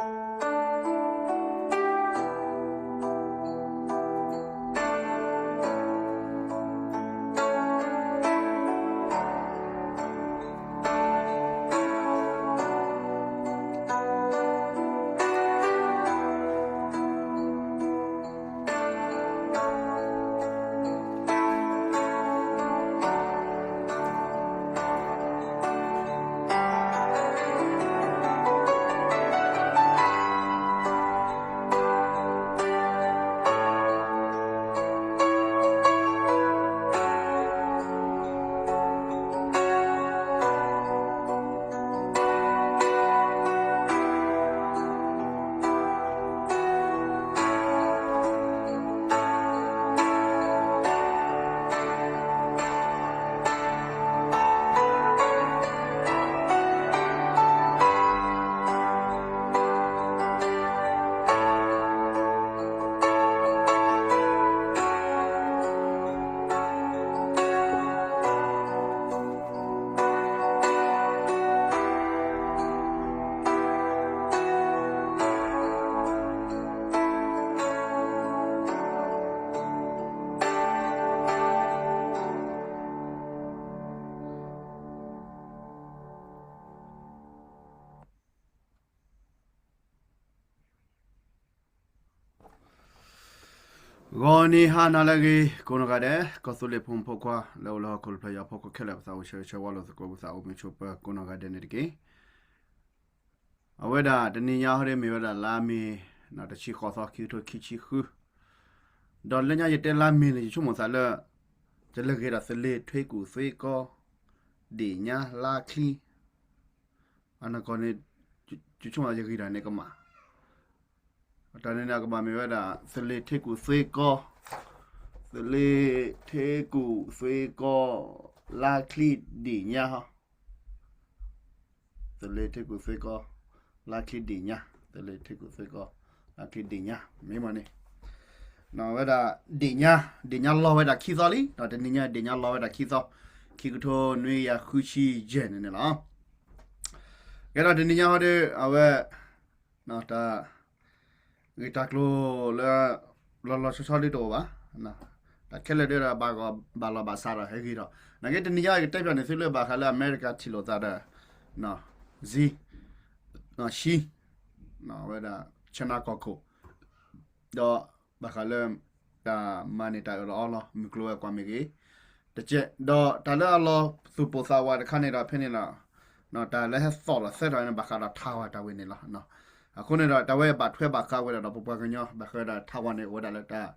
ဂီၤနံၤဟါနၤလၢအဂ့ၤ ကိးနီၢ်ဂၤဒဲး ကီၢ်သူလ့ၤဖိမုၣ်ဖိခွါ လၢအိၣ်လၢဟီၣ်ခိၣ်တဖျၢၣ်ညါ ဖီခိၣ်ခဲလၢာ် ပသးအိၣ်ဆၢဂ့ၤဆၢဝါလိာ်သကိး ပသးအိၣ်မုာ်ဆိးပၢၤ ကိးနီၢ်ဂၤဒဲးန့ၣ်တက့ၢ်. အဝဲဒၣ်တနံၤညါဟီဒီး မ့ၢ်ဝဲဒၣ်လါမ့ၤ တဆံဃိးသီ ခံကထိခံဆံဃု ဒီးလၢညါယတဲလါမ့ၤန့ၣ် ယဆိကမိၣ်သးလၢ ယလဲၤဂ့ၤဒီး သလ့ၤထွ့ကူၣ်သွ့ကီ ဒ့ၣ်ညါ လါချံ အနီၢ်ကီၢ်န့ၣ် ယဆိကမိၣ်ယဂ့ၤတၢ်န့ၣ်ကမၣ်, တၢ်န့ၣ်န့ၣ်ကမၣ်မ့ၢ်ဝဲဒၣ် သလ့ၤထွ့ကူၣ်သွ့ကီ, သလ့ၤထွ့ကူၣ်သွ့ကီ လါချံ ဒ့ၣ်ညါဟီ, သလ့ၤထွ့ကူၣ်သွ့ကီ လါချံ ဒ့ၣ်ညါ, သလ့ၤထွ့ကူၣ်သွ့ကီ လါချံ ဒ့ၣ်ညါ မ့ၢ်မ့ၢ်န့ၣ် ဝဲဒၣ် ဒ့ၣ်ညါ, ဒ့ၣ်ညါလီၤဝဲဒၣ်ခံသီလံ, တနံၤညါဒ့ၣ်ညါလီၤဝဲဒၣ်ခံသီ, ခံကထိနွံကယၤဃုဆံယဲၢ်န့ၣ်န့ၣ်လီၤ. ကဲဒီးတနံၤညါဟီဒီး အဝဲ တၢ်ဂ့ၢ်တၢ်ကျိၤလၢ လီၤလီၤဆီဆီဒ်တအိၣ်ဘၣ်, တၢ်ခဲလၢာ်ဒီး ဘၣ်လီၤဘၣ်စးဒီးဟဲဂ့ၤဒီး နာ်က့တနံၤညါကတဲပၠးန့ၣ် သုလၢဘၣ်ဃးလၢအမဲရကၤထံၣ်လိာ်သးဒီး ဇံ ရှံ ဝဲဒၣ် China ကီၢ်ခိၣ် ဒီးဘၣ်ဃးလၢ တၢ်မၤန့ၢ်တၢ်အၢၣ်လီၤအီလီၤ မုၢ်ကျိၤဝဲၤကွာ်မ့ၢ်ဂ့ၤ, တကဲး ဒီးတၢ်လၢအလီၤသူၣ်ပိၢ်သးဝးတခါန့ၣ်ဒီး ဖဲန့ၣ်လီၤ, တၢ်လၢဟဲသီၣ်လီၤသၢထီၣ်န့ၣ် ဘၣ်ဃးဒီး Taiwan တၢ်ဝဲန့ၣ်လီၤ. အဃိန့ၣ်ဒီး တၢ်ဝဲဘၣ်ထွဲဘၣ်ဃးဝဲဒၣ်ဒီး ပပှၤကညီ ဘၣ်ဃးဒီး Taiwan န့ၣ် အိၣ်ဝဲဒၣ်လၢတၢ်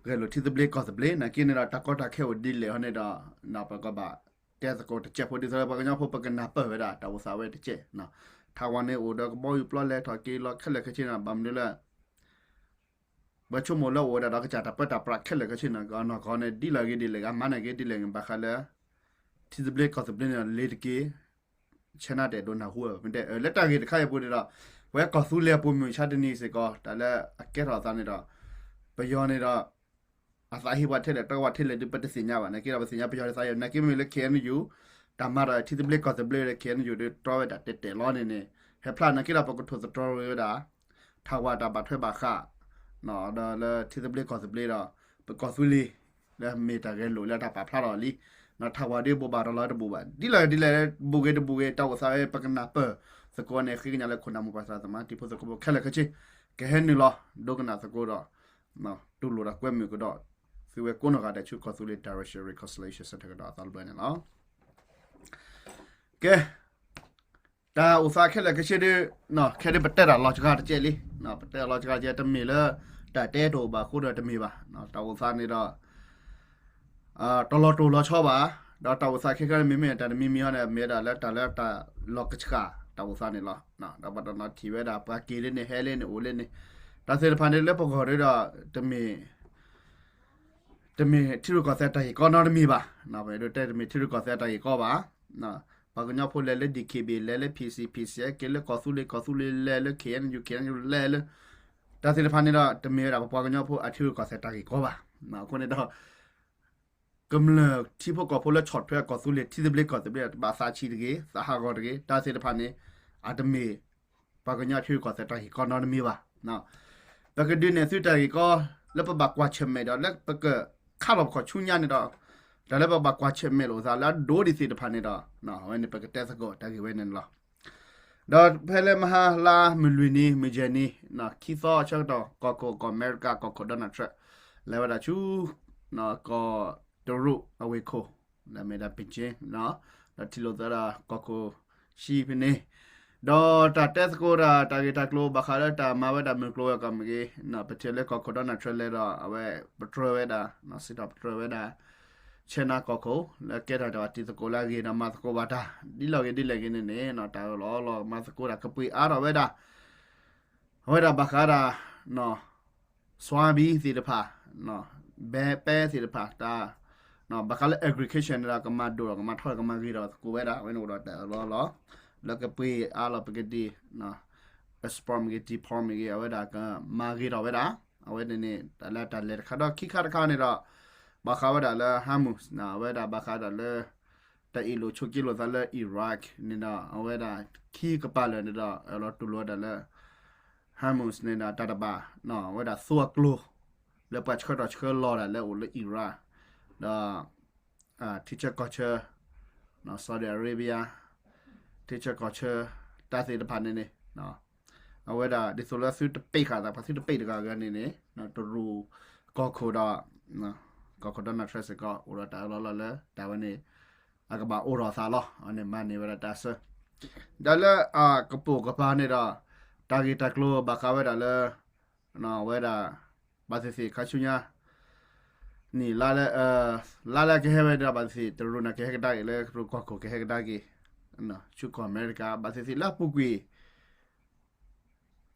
ဂဲၤလိာ်ထံသဘျ့ကီၢ်သဘျ့ နာ်က့န့ၣ်ဒီး တၢ်ကီတၢ်ခဲအိၣ်ဒ်လဲၣ်ဟီန့ၣ်ဒီး ပကဘၣ်တဲသကိးတကဲးဖိ ဒ်သိးလၢပှၤကညီဖိ ပကနၢ်ပၢၢ်ဝဲဒၣ် တၢ်အိၣ်သးဝဲတကဲး, Taiwan န့ၣ်အိၣ်ဒီးကဘီယူၤပျီလဲၤထီၣ်က့ၤလီၤခဲလၢာ်ခဲဆ့န့ၣ် ဘၣ်မနုၤလၢ ပဆိကမိၣ်လၢအိၣ်ဝဲဒၣ်ဒီး ကစၢ်တၢ်ပၢတၢ်ပြးခဲလၢာ်ခဲဆ့န့ၣ် အနီၢ်ကီၢ်န့ၣ် ဒ်လဲၣ်ဂ့ၤဒ်လဲၣ်ဂ့ၤ မၤန့ၢ်ဂ့ၤဒ်လဲၣ်ဂ့ၤ ဘၣ်ဃးလၢ ထံသဘျ့ကီၢ်သဘျ့န့ၣ် လ့ၤတက့ၢ် China တအဲၣ်ဒိးနၢ်ဟူဝဲဘၣ် မ့ၢ်တဲလၢတၢ်ဂ့ၢ်တခါအံၤအပူၤန့ၣ်ဒီး ပဝဲကီၢ်သူလ့ၤအပူၤမုၢ်မဆါတနံၤစ့ၢ်ကီး တၢ်လၢအကဲထီၣ်အသးန့ၣ်ဒီး ပယီၤန့ၣ်ဒီး အသးဟ့ဝဲထဲလဲၣ် တြီဝဲထဲလဲၣ်ဒုး ပတသ့ၣ်ညါဘၣ် နာ်က့ဒီး ပသ့ၣ်ညါပယီၤသးဟ့ နာ်က့မ့မ့ၢ်လၢ K N U တၢ်မၤဒီးထံသဘျ့ကီၢ်သဘျ့ဒီး K N U ဒုး တြီဝဲဒၣ်တဲာ်တဲာ်လီၤန့ၣ်န့ၣ် ဟဲဖျါနာ်က့ဒီး ပကထိၣ်သတြီၤဝဲဒၣ် Taiwan တၢ်ဘၣ်ထွဲဘၣ်ဃး ဒီးလၢထံသဘျ့ကီၢ်သဘျ့ဒီး ပကီၢ်သူလ့ၤ လၢမ့ၢ်တၢ်ဂဲၤလိာ်လၢတၢ်ပာ်ဖျါထီၣ်လံ Taiwan ဒုးဘိးဘၣ်ရၤလီၤတဘူးဘၣ် ဒ်လဲၣ်ဒ်လဲၣ် ဘူးဂ့ၤတဘူးဂ့ၤ တၢ်အိၣ်သးဝဲ ပကနၢ်ပၢၢ်သကိးန့ၣ် ဃ့ကညးလၢခိၣ်နၢ်မိၢ်ပှၢ်သရၣ်သမါ တံၤဖိသကိးဖိခဲလၢာ်ခဲဆ့ ကဟဲနုာ်လီၤ ဒိကနၣ်သကိးဒီး တူၢ်လိာ်ဒီးကွဲမုာ်ကဒီး သုဝဲကိးနီၢ်ဂၤဒဲးဆူကီၢ်သူလ့ၤ Direction Reconciliation Centre ကဒီးအသီတဘျီန့ၣ်လီၤ. ကဲ တၢ်အိၣ်သးခဲလၢာ်ခဲဆ့ဒုး ခဲဒုးပတဲတၢ်လီၤစှၤတကဲးလံ ပတဲတၢ်လီၤစှၤတကဲး တမ့ၢ်လၢ တၢ်တဲတအိၣ်ဘၣ်အဃိဒီးတမ့ၢ်ဘၣ် တၢ်အိၣ်သးန့ၣ်ဒီး တလီၤတိၢ်လီၤဆီဘၣ်, ဒီးတၢ်အိၣ်သးခဲခါန့ၣ် မ့မ့ၢ်တၢ်တမံၤမံၤဟီန့ၣ် မ့ၢ်ဝဲဒၣ်လၢတၢ်လၢတၢ်လီၤကဆှၣ်တၢ်အိၣ်သးန့ၣ်လီၤ. ဒီးပှၤတနီၤထံၣ်ဝဲဒၣ် ပှၤက့ၤလၢန့ၣ် ဟဲလၢန့ၣ် အိၣ်လၢန့ၣ်, တၢ်သ့ၣ်တဖၣ်န့ၣ်လၢပဂီၢ်ဒုးဒီး တမ့ၢ် တမ့ၢ်ထံရူၢ်ကီၢ်သဲးတၢ်ဂ့ၢ်ကီနီတမံၤဘၣ်. ပအဲၣ်ဒိးတဲတမ့ၢ်ထံရူၢ်ကီၢ်သဲးတၢ်ဂ့ၢ်ကီဘၣ်. ပှၤကညီဖိလဲၤလၢ D K B A လဲၤလၢ P C P C က့ၤလၢကီၢ်သူလ့ၤ ကီၢ်သူလ့ၤလဲၤလၢ K N U K N U လဲၤလၢ တၢ်သ့ၣ်တဖၣ်န့ၣ်ဒီး တမ့ၢ်ဝဲဒၣ်ပပှၤကညီဖိအထံရူၢ်ကီၢ်သဲးတၢ်ဂ့ၢ်ကီဘၣ်. အဃိန့ၣ်ဒီး ကမျၢၢ်ထံဖိကီၢ်ဖိလၢဆီၣ်ထွဲကီၢ်သူလ့ၤ ထံသဘျ့ကီၢ်သဘျ့ ဘၣ်သးဆံးတဂ့ၤ သးဟးဂီၤတဂ့ၤ တၢ်သ့ၣ်တဖၣ်န့ၣ် အတမ့ၢ် ပှၤကညီထံရူၢ်ကီၢ်သဲးတၢ်ဂ့ၢ်ကီနီတမံၤဘၣ်. ပကဒုးနဲၣ်သုတၢ်ဂ့ၢ်ကီ လၢပဘၣ်ကွၢ်ဆၢၣ်မဲာ်ဒီး လၢပကခးလီၤပခီၣ်ဆူညါန့ၣ်ဒီး တၢ်လၢပဘၣ်ကွၢ်ဆၢၣ်မဲာ်လိာ်သးလၢအဒိၣ်ဒံးသ့ၣ်တဖၣ်န့ၣ်ဒီး အဝဲန့ၣ်ပကတဲသကိးတၢ်ဂ့ၢ်ဝဲန့ၣ်လီၤ. ဒီးဖဲလၢမဟါလါမုၢ်လွံၢ်နံၤ မုၢ်ယဲၢ်နံၤ ခံသီဆၢကတီၢ် ကီၢ်ခိၣ် ကီၢ်အမဲရကၤ ကီၢ်ခိၣ် Donald Trump လဲၤဝဲဒၣ်ဆူ ကီၢ်တရူးအဝ့ၢ်ခိၣ် လၢအမ့ၢ်ဒၣ် Beijing ဒီးထံၣ်လိာ်သးဒီးကီၢ်ခိၣ် Xi ဖဲန့ၣ် ဒီးတၢ်တဲသကိးတၢ် တၢ်ဂ့ၢ်တၢ်ကျိၤဘၣ်ဃးလၢတၢ်မၤဝဲဒၣ်မုၢ်ကျိၤဝဲၤကွာ်မ့ၢ်ဂ့ၤ ပထံၣ်လၢကီၢ်ခိၣ် Donald Trump လဲၤဒီး အဝဲပတြၢၤဝဲဒၣ် စံးထီၣ်ပတြၢၤဝဲဒၣ် China ကီၢ်ခိၣ် လၢကဲထီၣ်တၢ်ဘၣ်တံၤသကိးလၢအဂ့ၤဒီးမၤသကိးဘၣ်တၢ် ဒ်လဲၣ်ဂ့ၤဒ်လဲၣ်ဂ့ၤန့ၣ်န့ၣ် တၢ်အၢၣ်လီၤအီလီၤမၤသကိးတၢ်ကပှ့ၤအါထီၣ်ဝဲဒၣ် အဝဲဒၣ်ဘၣ်ဃးဒၣ် ဆွါဘံသ့ၣ်တဖၣ် ဘဲပဲသ့ၣ်တဖၣ် တၢ် ဘၣ်ဃးလၢ agriculture န့ၣ်ဒီး ကမၤဒိၣ်ဒီးကမၤထီၣ်ဒီးကမၤဂ့ၤဒီးသကိးဝဲဒၣ် အဝဲန့ၣ်အိၣ်ဒီးတၢ်အၢၣ်လီၤအီလီၤ လၢကပှ့ၤအါလီၤပကဒံး export မ့ၢ်ဂ့ၤ import မ့ၢ်ဂ့ၤ အဝဲဒၣ်ကမၤဂ့ၤထီၣ်ဝဲဒၣ် အဝဲန့ၣ်န့ၣ် တၢ်လၢတၢ်လဲၤတခါဒီးခံခါတခါန့ၣ်ဒီး ဘၣ်ဃးဝဲဒၣ်လၢ Hormuz န့ၣ် အဝဲဒၣ်ဘၣ်ဃးဒၣ်လၢ တၢ်အ့ၣ်လိာ်ဆိးက့လိာ်သးလၢ Iraq န့ၣ်ဒီး အဝဲဒၣ်ခံကပၤလၢာ်န့ၣ်ဒီး အၢၣ်လီၤတူၢ်လိာ်ဝဲဒၣ်လၢ Hormuz န့ၣ်ဒီး တၢ်တဘၣ် အဝဲဒၣ်သိအကျိၤ လၢပှၤဆှၢထီၣ်ဆှၢလီၤဒၣ်လၢအိၣ်လၢ Iraq ဒီး ထံဆၢကီၢ်ဆၢ Saudi Arabia ထံဆၢကီၢ်ဆၢ တၢ်သ့ၣ်တဖၣ်န့ၣ်န့ၣ် အဝဲဒၣ်ဒ်သိးလၢသုတပ့းဃာ်သး ပှၤသုတပ့းတဂၤဂၤန့ၣ်န့ၣ် တရူးကီၢ်ခိၣ်ဒီး ကီၢ်ခိၣ် Donald Trump စ့ၢ်ကီး အိၣ်ဒီးတၢ်အၢၣ်လီၤလီၤလၢ တၢ်ဝဲန့ၣ် အကဘၣ်အိၣ်ထီၣ်အသးလီၤ. အန့ၣ်မၤန့ၢ်ဝဲဒၣ်တၢ်ဆၢ ဒီးလၢအကပိာ်ကပၤန့ၣ်ဒီး တၢ်ဂ့ၢ်တၢ်ကျိၤဘၣ်ဃးဝဲဒၣ်လၢ အဝဲဒၣ် ဘၣ်သ့ၣ်သ့ၣ်ခါဆူညါ န့ၣ် လါလၢကဟဲဝဲဒၣ်ဘၣ်သ့ၣ်သ့ၣ် တရူးန့ၣ်ကဟဲကဒါက့ၤလၢတရူးကီၢ်ခိၣ်ကဟဲကဒါက့ၤ ဆူကီၢ်အမဲရကၤ ဘၣ်သ့ၣ်သ့ၣ်လၢအပူၤကွံာ်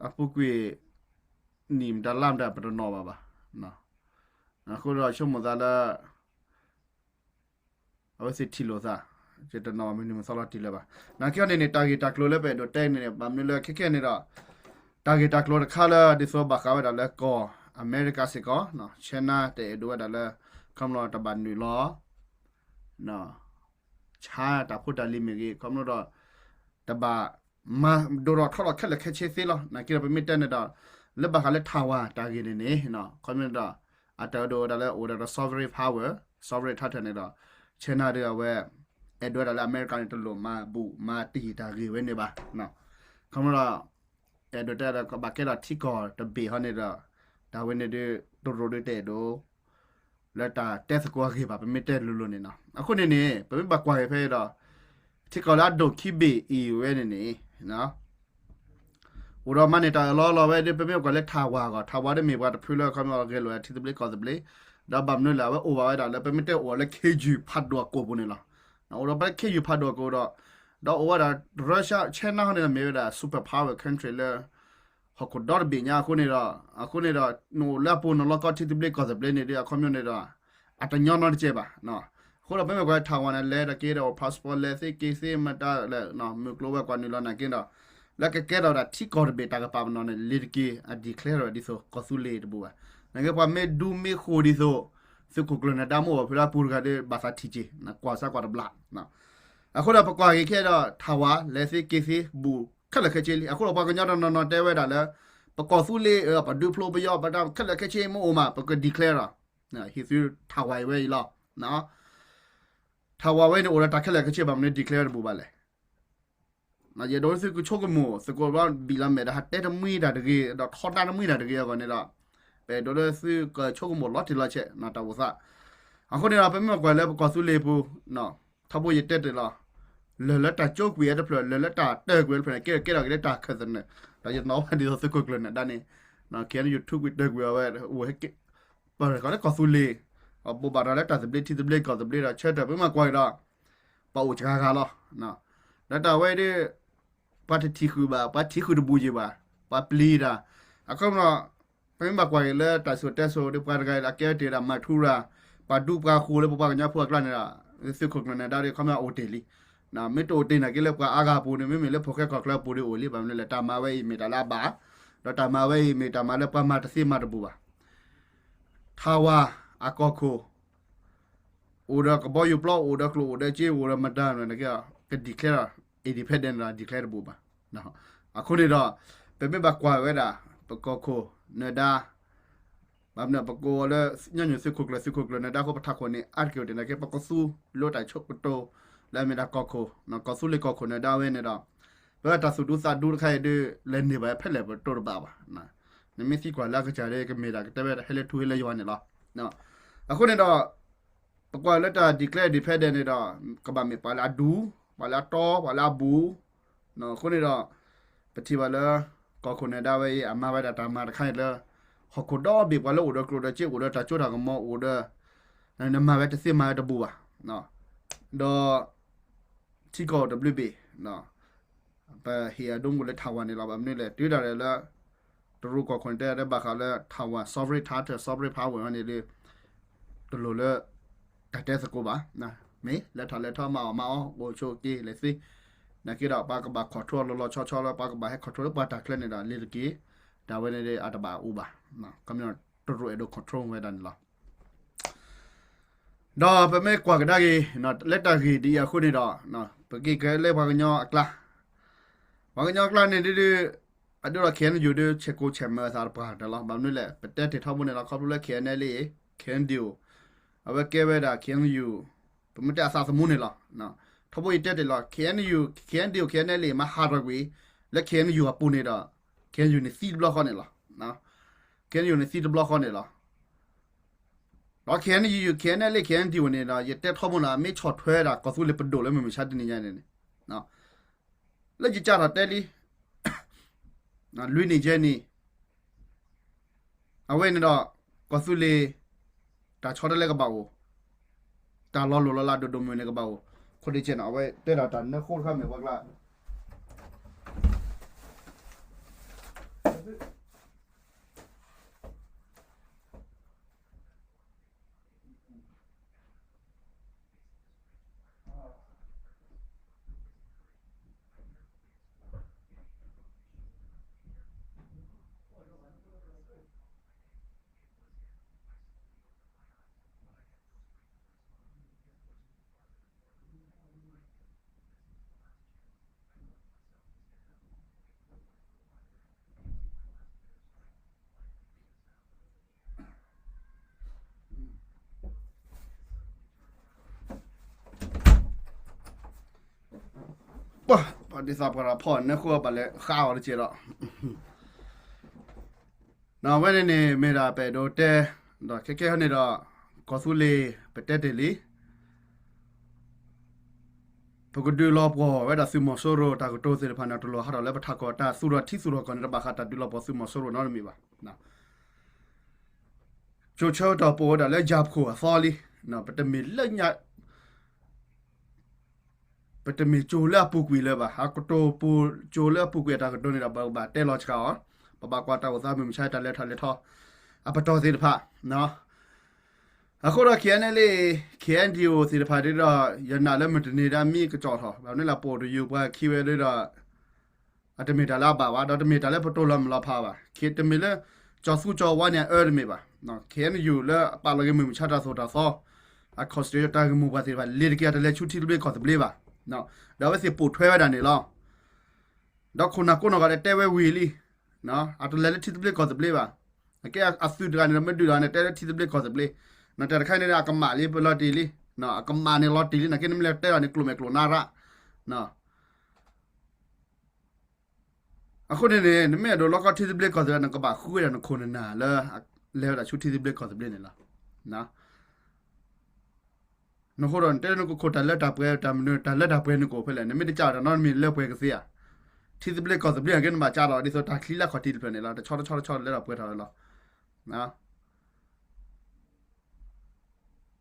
အပူၤကွံာ် နံၣ်မတၤလါမတၤပတနီၣ်ဘၣ်ဘၣ်. အဃိဒီးဆိကမိၣ်သးလၢ အဝဲသ့ၣ်ထံၣ်လိာ်သး ယတနီၣ်ဘၣ်မုၢ်နံၤမုၢ်သီလီၤတံၢ်လၢၤဘၣ်. နာ်က့အီၤန့ၣ်န့ၣ် တၢ်ဂ့ၢ်တၢ်ကျိၤလၢပအဲၣ်ဒိးတဲန့ၣ်န့ၣ် ဘၣ်မနုၤလၢခဲခဲန့ၣ်ဒီး တၢ်ဂ့ၢ်တၢ်ကျိၤတခါလၢ ဒ်သိးဘၣ်ဃးဝဲဒၣ်လၢကီၢ်အမဲရကၤစ့ၢ်ကီး China တအဲၣ်ဒိးဝဲဒၣ်လၢ ခီဖျိတဘၣ်နုာ်လီၤ ဆါတၢ်ဖိတၢ်လံၤမ့ၢ်ဂ့ၤ ခီဖျိဒီး တဘၣ် မၤဒိၣ်ထီၣ်ထီထီၣ်ခဲလၢာ်ခဲဆ့သ့လီၤ. နာ်က့ဒီးပမ့ၢ်တဲန့ၣ်ဒီး လၢဘၣ်ဃးလၢ Taiwan တၢ်ဂ့ၢ်န့ၣ်န့ၣ် ခီဖျိဒီး အတၢ်အဲၣ်ဒိးဝဲဒၣ်လၢအိၣ်ဒီး sovereign power, sovereign title န့ၣ်ဒီး China ဒီးအဝဲ အဲၣ်ဒိးဝဲဒၣ်လၢအမဲရကၤန့ၣ် တလိၣ်မၤဘူၣ်မၤတံၢ်တၢ်ဂ့ၢ်ဝဲန့ၣ်ဘၣ်. ခီဖျိဒီး အဲၣ်ဒိးတဲဒီးကဘၣ်ကဲထီၣ်ထံကီၢ်တဘ့ၣ်ဟီန့ၣ်ဒီး တၢ်ဝဲန့ၣ်ဒုး တရူးဒုးတအဲၣ်ဒိး လၢတၢ်တဲသကိးအဂ့ၢ်ဘၣ် ပမ့ၢ်တဲလိၤလိၤန့ၣ်နီၤ. အဃိန့ၣ်န့ၣ် ပမ့ၢ်ဘၣ်ကွၢ်က့ၤဖဲအံၤဒီး ထံကီၢ်လၢအဒိၣ်ခံဘ့ၣ်အံၤဝဲန့ၣ်န့ၣ် အိၣ်ဒီးမၤန့ၢ်တၢ်အၢၣ်လီၤလီၤဝဲဒၣ် ပမ့ၢ်ကွၢ်လၢ Taiwan အဂီၢ် Taiwan ဒ်မ့ၢ်ပှၤတဖုလၢခီဖျိဂဲၤလိာ်ထံသဘျ့ကီၢ်သဘျ့ ဒီးဘၣ်မနုၤလဲၣ် အဝဲအိၣ်ဘၣ်ဝဲဒၣ်လၢ ပမ့ၢ်တဲအိၣ်လၢ ခ့ယုၢ်ဖးဒိၣ်အကိာ်ပူၤန့ၣ်လီၤ. အိၣ်ဒီးဖဲခ့ယုၢ်ဖးဒိၣ်အကိာ်ဒီး ဒီးအိၣ်ဝဲဒၣ် Russia China ဟီန့ၣ်ဒီးမ့ၢ်ဝဲဒၣ် super power country လၢ ဟီၣ်ခိၣ်ဒီတဘ့ၣ်ညါအဃိန့ၣ်ဒီး အဃိန့ၣ်ဒီး နအိၣ်လၢအပူၤနလီၢ်ကီၢ်ထံသဘျ့ကီၢ်သဘျ့န့ၣ်ဒီး အခီပညီန့ၣ်ဒီး အတညီနီတစဲးဘၣ်. အဃိဒီးပမ့ၢ်ကွၢ် Taiwan န့ၣ် လဲၤတၢ်က့ၤဒီး အိၣ် passport လဲၤသ့က့ၤသ့ မတၤလဲၣ် မုၢ်ကျိၤဝဲၤကွာ်နုာ်လီၤနာ်က့ဒီး လၢကကဲထီၣ်ဝဲဒၣ်ထံကီၢ်တဘ့ၣ်တၢ်ကပၤပနီၣ်န့ၣ် လ့ၤတက့ၤ အ declare ဝဲဒၣ်ဒ်သိးကီၢ်သူလ့ၤတဘူၣ်ဘၣ်. နာ်က့ပှၤမ့ၢ်ဒူမ့ၢ်ဃိၣ်ဒ်သိး သုးခိၣ်ကျၢၢ်နၢၤဒါမ့ၢ်အိၣ်ဘၣ်ဖဲလၢအပူၤတဂၤဒီး ဘၣ်သးထံၣ်က့ၤ ကွၢ်စၢ်ကွၢ်တဘျီ အဃိဒီးပကွၢ်က့ၤခဲဒီး Taiwan လဲၤသ့က့ၤသ့ ဘူးခဲလၢာ်ခဲဆ့လံ. အဃိဒီးပှၤကညီတနီၤနီၤတဲဝဲဒၣ်လၢ ပကီၢ်သူလ့ၤ ပဒုးဖျိပယီၤ ပတၢ်ခဲလၢာ်ခဲဆ့မ့ၢ်အိၣ်မး ပက declare ဒီး ဟံးသု Taiwan ဝဲအံၤလီၤ. Taiwan ဝဲန့ၣ်အိၣ်ဒီးတၢ်ခဲလၢာ်ခဲဆ့ဘၣ်မနုၤ declare တဘူးဘၣ်လဲၣ်. ယအဲၣ်ဒိးသုကဆိကမိၣ်သကိးဘၣ်ဘံၣ်လီၤမဲာ်ဒီး ဟးတဲတမှံတၢ်တဂ့ၤ ဒီးထီဒါတမှံတၢ်တဂ့ၤအဂီၢ်န့ၣ်ဒီး ပအဲၣ်ဒိးလၢသုကဆိကမိၣ်လီၤတံၢ်လီၤဆဲး တၢ်အိၣ်သး အဃိန့ၣ်ဒီး ပမ့ၢ်ကွၢ်လၢပကီၢ်သူလ့ၤပူၤ ထီဘိယတဲတ့ၢ်လီၤ လၢာ်လၢတၢ်ကၠိကွံာ်ဝဲတဖျၢၣ် လၢာ်လၢတၢ်တၢၢ်ကွံာ်ဝဲတဖျၢၣ်န့ၣ် ကဲထီၣ်ကဲထီၣ်က့ၤလၢတၢ်ခၢၣ်သနၢၣ် ဒီးယနီၣ်ဝဲဒ်သိးသုးခိၣ်ကျၢၢ်နၢၤဒါန့ၣ် ခဲအံၤ YouTube ကွံာ်တၢၢ်ကွံာ်အဝဲ အိၣ်ဟဲက့ၤ ပၢၢ်ကီးလၢကီၢ်သူလ့ၤ ဘိးဘၣ်ရၤလၢတၢ်သဘျ့ထံသဘျ့ကီၢ်သဘျ့ဒီး ဆၢထၢၣ်ပမ့ၢ်ကွၢ်က့ၤဒီး ပှၤအိၣ်စှၤဂၤလီၤ. ဒီးတၢ်ဝဲဒၣ် ပှၤတထံၣ်ဃုာ်ဘၣ် ပှၤထံၣ်ဃုာ်တဘူးယံၤဘၣ် ပှၤပျံၤတၢ် အခီပညီ ပမ့ၢ်ဘၣ်ကွၢ်က့ၤလၢတၢ်စံၣ်စိၤတဲစိၤဒီး ပှၤတဂၤအကဲထီၣ်တ့ၢ်ဒၣ် မၤထူရၤ ပှၤဒူပှၤဃိၤလၢပပှၤကညီဖိအကျါန့ၣ်ဒီး သုးခိၣ်ကျၢၢ်နၢၤဒါဒီး ခီပညီအိၣ်တ့ၢ်လံ. မ့ၢ်တအိၣ်တ့ၢ်နာ်က့လၢပှၤအါဂၤအပူၤန့ၣ် မ့မ့ၢ်လၢဖိၣ်ဃဲကီၢ်ချၢအပူၤဒီးအိၣ်လံ ဘၣ်မနုၤလဲၣ် တၢ်မၤဝဲအံၤမ့ၢ်တၢ်လၢအဘၣ် ဒီးတၢ်မၤဝဲအံၤမ့ၢ်တၢ်မၤလၢပှၤမၤတသ့မၤတဘူးဘၣ်. Taiwan အကီၢ်ခိၣ် အိၣ်ဒီးကဘီယူၤပျီ အိၣ်ဒီးကျိၣ် အိၣ်ဒီးစ့ အိၣ်ဒီးမတၤန့ၣ် က declare independent ဒီး declare တဘူးဘၣ်. အဃိန့ၣ်ဒီး ပမ့ၢ်ဘၣ်ကွၢ်ဝဲဒၣ် ပကီၢ်ခိၣ်နၢၤဒါ ဘၣ်မနုၤ ပကိးလၢ ညီနုၢ်သုးခိၣ်ကျၢၢ် သုးခိၣ်ကျၢၢ်နၢၤဒါအဃိ ပထးခိၣ်န့ၣ် အါတက့ၢ်အိၣ်တ့ၢ်နာ်က့ ပကသူလိာ်တၢ်ဆိကတီၢ် လၢအမ့ၢ်ဒၣ်ကီၢ်ခိၣ် ကီၢ်သူလ့ၤကီၢ်ခိၣ်နၢၤဒါဝဲန့ၣ်ဒီး ပတၢ်သူၣ်ဒူသးဒူတခါအံၤဒုး လဲၤန့ၢ်ဘၣ်ဖဲလဲၣ်ပတိၢ်တဘၣ်ဘၣ်. နမ့ၢ်သံကွၢ်လၢအကစၢ်ဒီး ကမ့ၢ်ဒၣ်ကတဲဝဲဒၣ်ဟဲလၢထူဟဲလၢယွၤန့ၣ်လီၤ. အဃိန့ၣ်ဒီး ပကွၢ်လၢတၢ် declare independent န့ၣ်ဒီး ကဘၣ်မ့ၢ်ပှၤလၢအဒူ ပှၤလၢအတီ ပှၤလၢအဘူး အဃိန့ၣ်ဒီး ပထံၣ်ဘၣ်လၢ ကီၢ်ခိၣ်နၢၤဒါဝဲအံၤ အမၤဝဲဒၣ်တၢ်မၤတခါအံၤလၢ ဟီၣ်ခိၣ်ဒီဘ့ၣ် ပှၤလၢအိၣ်ဒီးကျိၣ်ဒီးစ့ အိၣ်ဒီးတၢ်စိတၢ်ကမီၤ အိၣ်ဒီး နမၤဝဲတသ့မၤဝဲတဘူးဘၣ်. ဒီး ထံကီၢ်တဘျုးဘ့ၣ် ပဟ့ၣ်အဒိမုၢ်လၢ Taiwan န့ၣ်လီၤ. ဘၣ်မနုၤလဲၣ် တုၤဒၣ်လဲာ်လၢ တရူးကီၢ်ခိၣ်န့ၣ် တဲဘၣ်ဃးလၢ Taiwan sovereign title, sovereign power န့ၣ်ဒီး တလိၣ်လၢ တၢ်တဲသကိးဘၣ်. မ့ၢ်လဲၤထီၣ်လဲၤထီ မၤအီၣ်မၤအီ အိၣ်ဆိးက့ၤလဲၤသ့ နာ်က့ဒီး ပှၤကဘၣ် control လီၤလီၤဆီဆီလၢ ပှၤကဘၣ်ဟဲ control လၢပှၤတၢ်ချၢန့ၣ်ဒီး လ့ၤတက့ၢ် တၢ်ဝဲန့ၣ်ဒီး အတဘၣ်အိၣ်ဘၣ်. ခီပညီ တရူးအဲၣ်ဒိး control ဝဲဒၣ်န့ၣ်လီၤ. ဒီးပမ့ၢ်ကွၢ်ကဒါက့ၤ လၢတၢ်ဂ့ၢ်ဒ်အံၤအဃိန့ၣ်ဒီး ပက့ၤကဲလၢပှၤကညီအကျါ ပှၤကညီအကျါန့ၣ်ဒုး အဒိဒီး KNU ဒုး ဆဲးကိးဆဲးမဲအသးတပှၢ်တၢၢ်လီၤ. ဘၣ်မနုၤလဲၣ် ပတဲတ့ၢ်ထီဘိန့ၣ်လီၤ ခီဖျိလၢ KNLA KNDO အဝဲကဲဝဲဒၣ် KNU ပမ့ၢ်တဲအသးသမူန့ၣ်လီၤ. ထီဘိအံၤတဲတ့ၢ်လီၤ KNU KNDO KNLA မၤဟးထီၣ်ကွံာ် လၢ KNU အပူၤန့ၣ်ဒီး KNU န့ၣ်သံတဘျီဃီန့ၣ်လီၤ. KNU န့ၣ်သံတဘျီဃီန့ၣ်လီၤ. ဒီး KNU KNLA KNDO န့ၣ်ဒီး ယတဲထီဘိန့ၣ် မ့ၢ်ဆီၣ်ထွဲဒၣ်ကီၢ်သူလ့ၤပဒိၣ်လၢမုၢ်မဆါတနံၤညါန့ၣ်န့ၣ် လၢယကၢ်ထီၣ်တဲလံ လွံၢ်နံၣ်ယဲၢ်နံၣ် အဝဲန့ၣ်ဒီး ကီၢ်သူလ့ၤ တၢ်ဆီတလဲကဘၣ်အိၣ်, တၢ်လီၤလိၢ်လီၤလးဒိၣ်ဒိၣ်မုၢ်န့ၣ်ကဘၣ်အိၣ်, ခိၣ်ဒ့ကဲနီၤ အဝဲတဲဒၣ်တၢ်နၢဃိတခါမ့ၢ်ပှၤကျါ ပှၤဒ်သိးပှၤဖီၣ်နၢဃိဘၣ်လဲၤဃါအီၤတက့ၢ်ဒီး အဝဲန့ၣ်န့ၣ် မ့ၢ်ဒၣ်ပအဲၣ်ဒိးတဲ, ဒီးခဲကဲန့ၣ်ဒီး ကီၢ်သူလ့ၤ ပတဲတ့ၢ်လံ, ပကဒုးလီၤပှီၢ်ဝဲဒၣ်သုးမီၤစိရိၤတၢ်ကတိၤသ့ၣ်တဖၣ်န့ၣ် တလိၣ်ဟးထီၣ်လၢပထးကီၢ်တၢ်သူၣ်ထီၣ်ထံသူၣ်ထီၣ်ကီၢ်န့ၣ် တဘၣ်ဃးတၢ်ဒုးလီၤပှီၢ်သုးမီၤစိရိၤနီတမံၤဘၣ်. ကၠိဆၢကတီၢ်ပအိၣ်ဝဲဒၣ်လၢယၤဖှိၣ်အသီလံ, ပတမ့ၢ်လၢညါ ပတမ့ၢ်ကၠိလၢအပူၤကွံာ်လၢၤဘၣ်. အကတိၤပူၤကၠိလၢအပူၤကွံာ်အတၢ်ကတိၤန့ၣ်ဒီး ပဘၣ်တဲလီၤဆှးအီၤ, ပဘၣ်ကွၢ်တၢ်အိၣ်သးမုၢ်မဆါတၢ်လဲၤထီၣ်လဲၤထီ အပတီၢ်သ့ၣ်တဖၣ်. အဃိဒီး KNLA KNDO သ့ၣ်တဖၣ်ဒ်ဒီး ယနာ်လၢမုၢ်တနံၤဒၣ်မ့ၢ်ကစီၣ်ထီၣ် ဘၣ်မနုၤလၢပအိၣ်တယုၢ်ပှၤခံဝဲဒ်ဒီး အတမ့ၢ်တၢ်လၢအဘၣ်ဘၣ်, ဒီးတမ့ၢ်တၢ်လၢပတိၢ်လီၤမုၢ်လီၤဖးဘၣ်. တမ့ၢ်လၢ ကၠီၤသူကၠီၤဝါန့ၣ်အအၢတမ့ၢ်ဘၣ်. KNU လၢအပာ်လီၤက့ၤမုၢ်မဆါတၢ်သိၣ်တၢ်သီ အ constitution တၢ်ဂ့ၢ်မိၢ်ပှၢ်သ့ၣ်တဖၣ် လ့ၤတက့ၢ်အတလဲၤဆူထံသဘျ့ကီၢ်သဘျ့ဘၣ်. ဒီးအဝဲသ့ၣ်ပိာ်ထွဲဝဲဒၣ်န့ၣ်လီၤ. ဒီးခိၣ်နၢ်ကိးနီၢ်ဂၤဒဲးတဲဝဲဝံၤလံ, အတလဲၤလၢထံသဘျ့ကီၢ်သဘျ့ဘၣ်. အကဲအသုးတဂၤန့ၣ်ဒီး မ့ၢ်ဒုးဒီးန့ၣ် တဲလၢထံသဘျ့ကီၢ်သဘျ့, နတဲတခါန့ၣ် အကမၣ်လံ ပလီၤတံၢ်လံ, အကမၣ်န့ၣ်လီၤတံၢ်လံ နာ်က့နမ့ၢ်လဲၤတဲဒီးန့ၣ် ကျိာ်မဲာ်ကျိာ်နါရၣ် အဃိန့ၣ်န့ၣ် နမ့ၢ်အဲၣ်ဒိးလီကီထံသဘျ့ကီၢ်သဘျ့ နကဘၣ်ဃုဝဲဒၣ်နခိၣ်နနၢ်လၢ လဲၤဝဲဒၣ်ဆူထံသဘျ့ကီၢ်သဘျ့န့ၣ်လီၤ. နဃိဒီးနတဲနကခိၣ်တၢ်လၢတၢ်ပှဲၤ တၢ်မနုၤ တၢ်လၢတၢ်ပှဲၤနကိာ်ဖဲလဲၣ်, နမ့ၢ်တကးဒီးနီတမံၤလၢပှဲၤကသ့ဧါ. ထံသဘျ့ကီၢ်သဘျ့အဂ့ၢ် နဘၣ်ကးဒီးဒ်သိးတၢ်ချံလၢခီၣ်ထံးတဖျၢၣ်န့ၣ်လီၤ. တဆီတဆီတဆီလဲၤဒီးပှဲၤထီၣ်ဝဲလီၤ.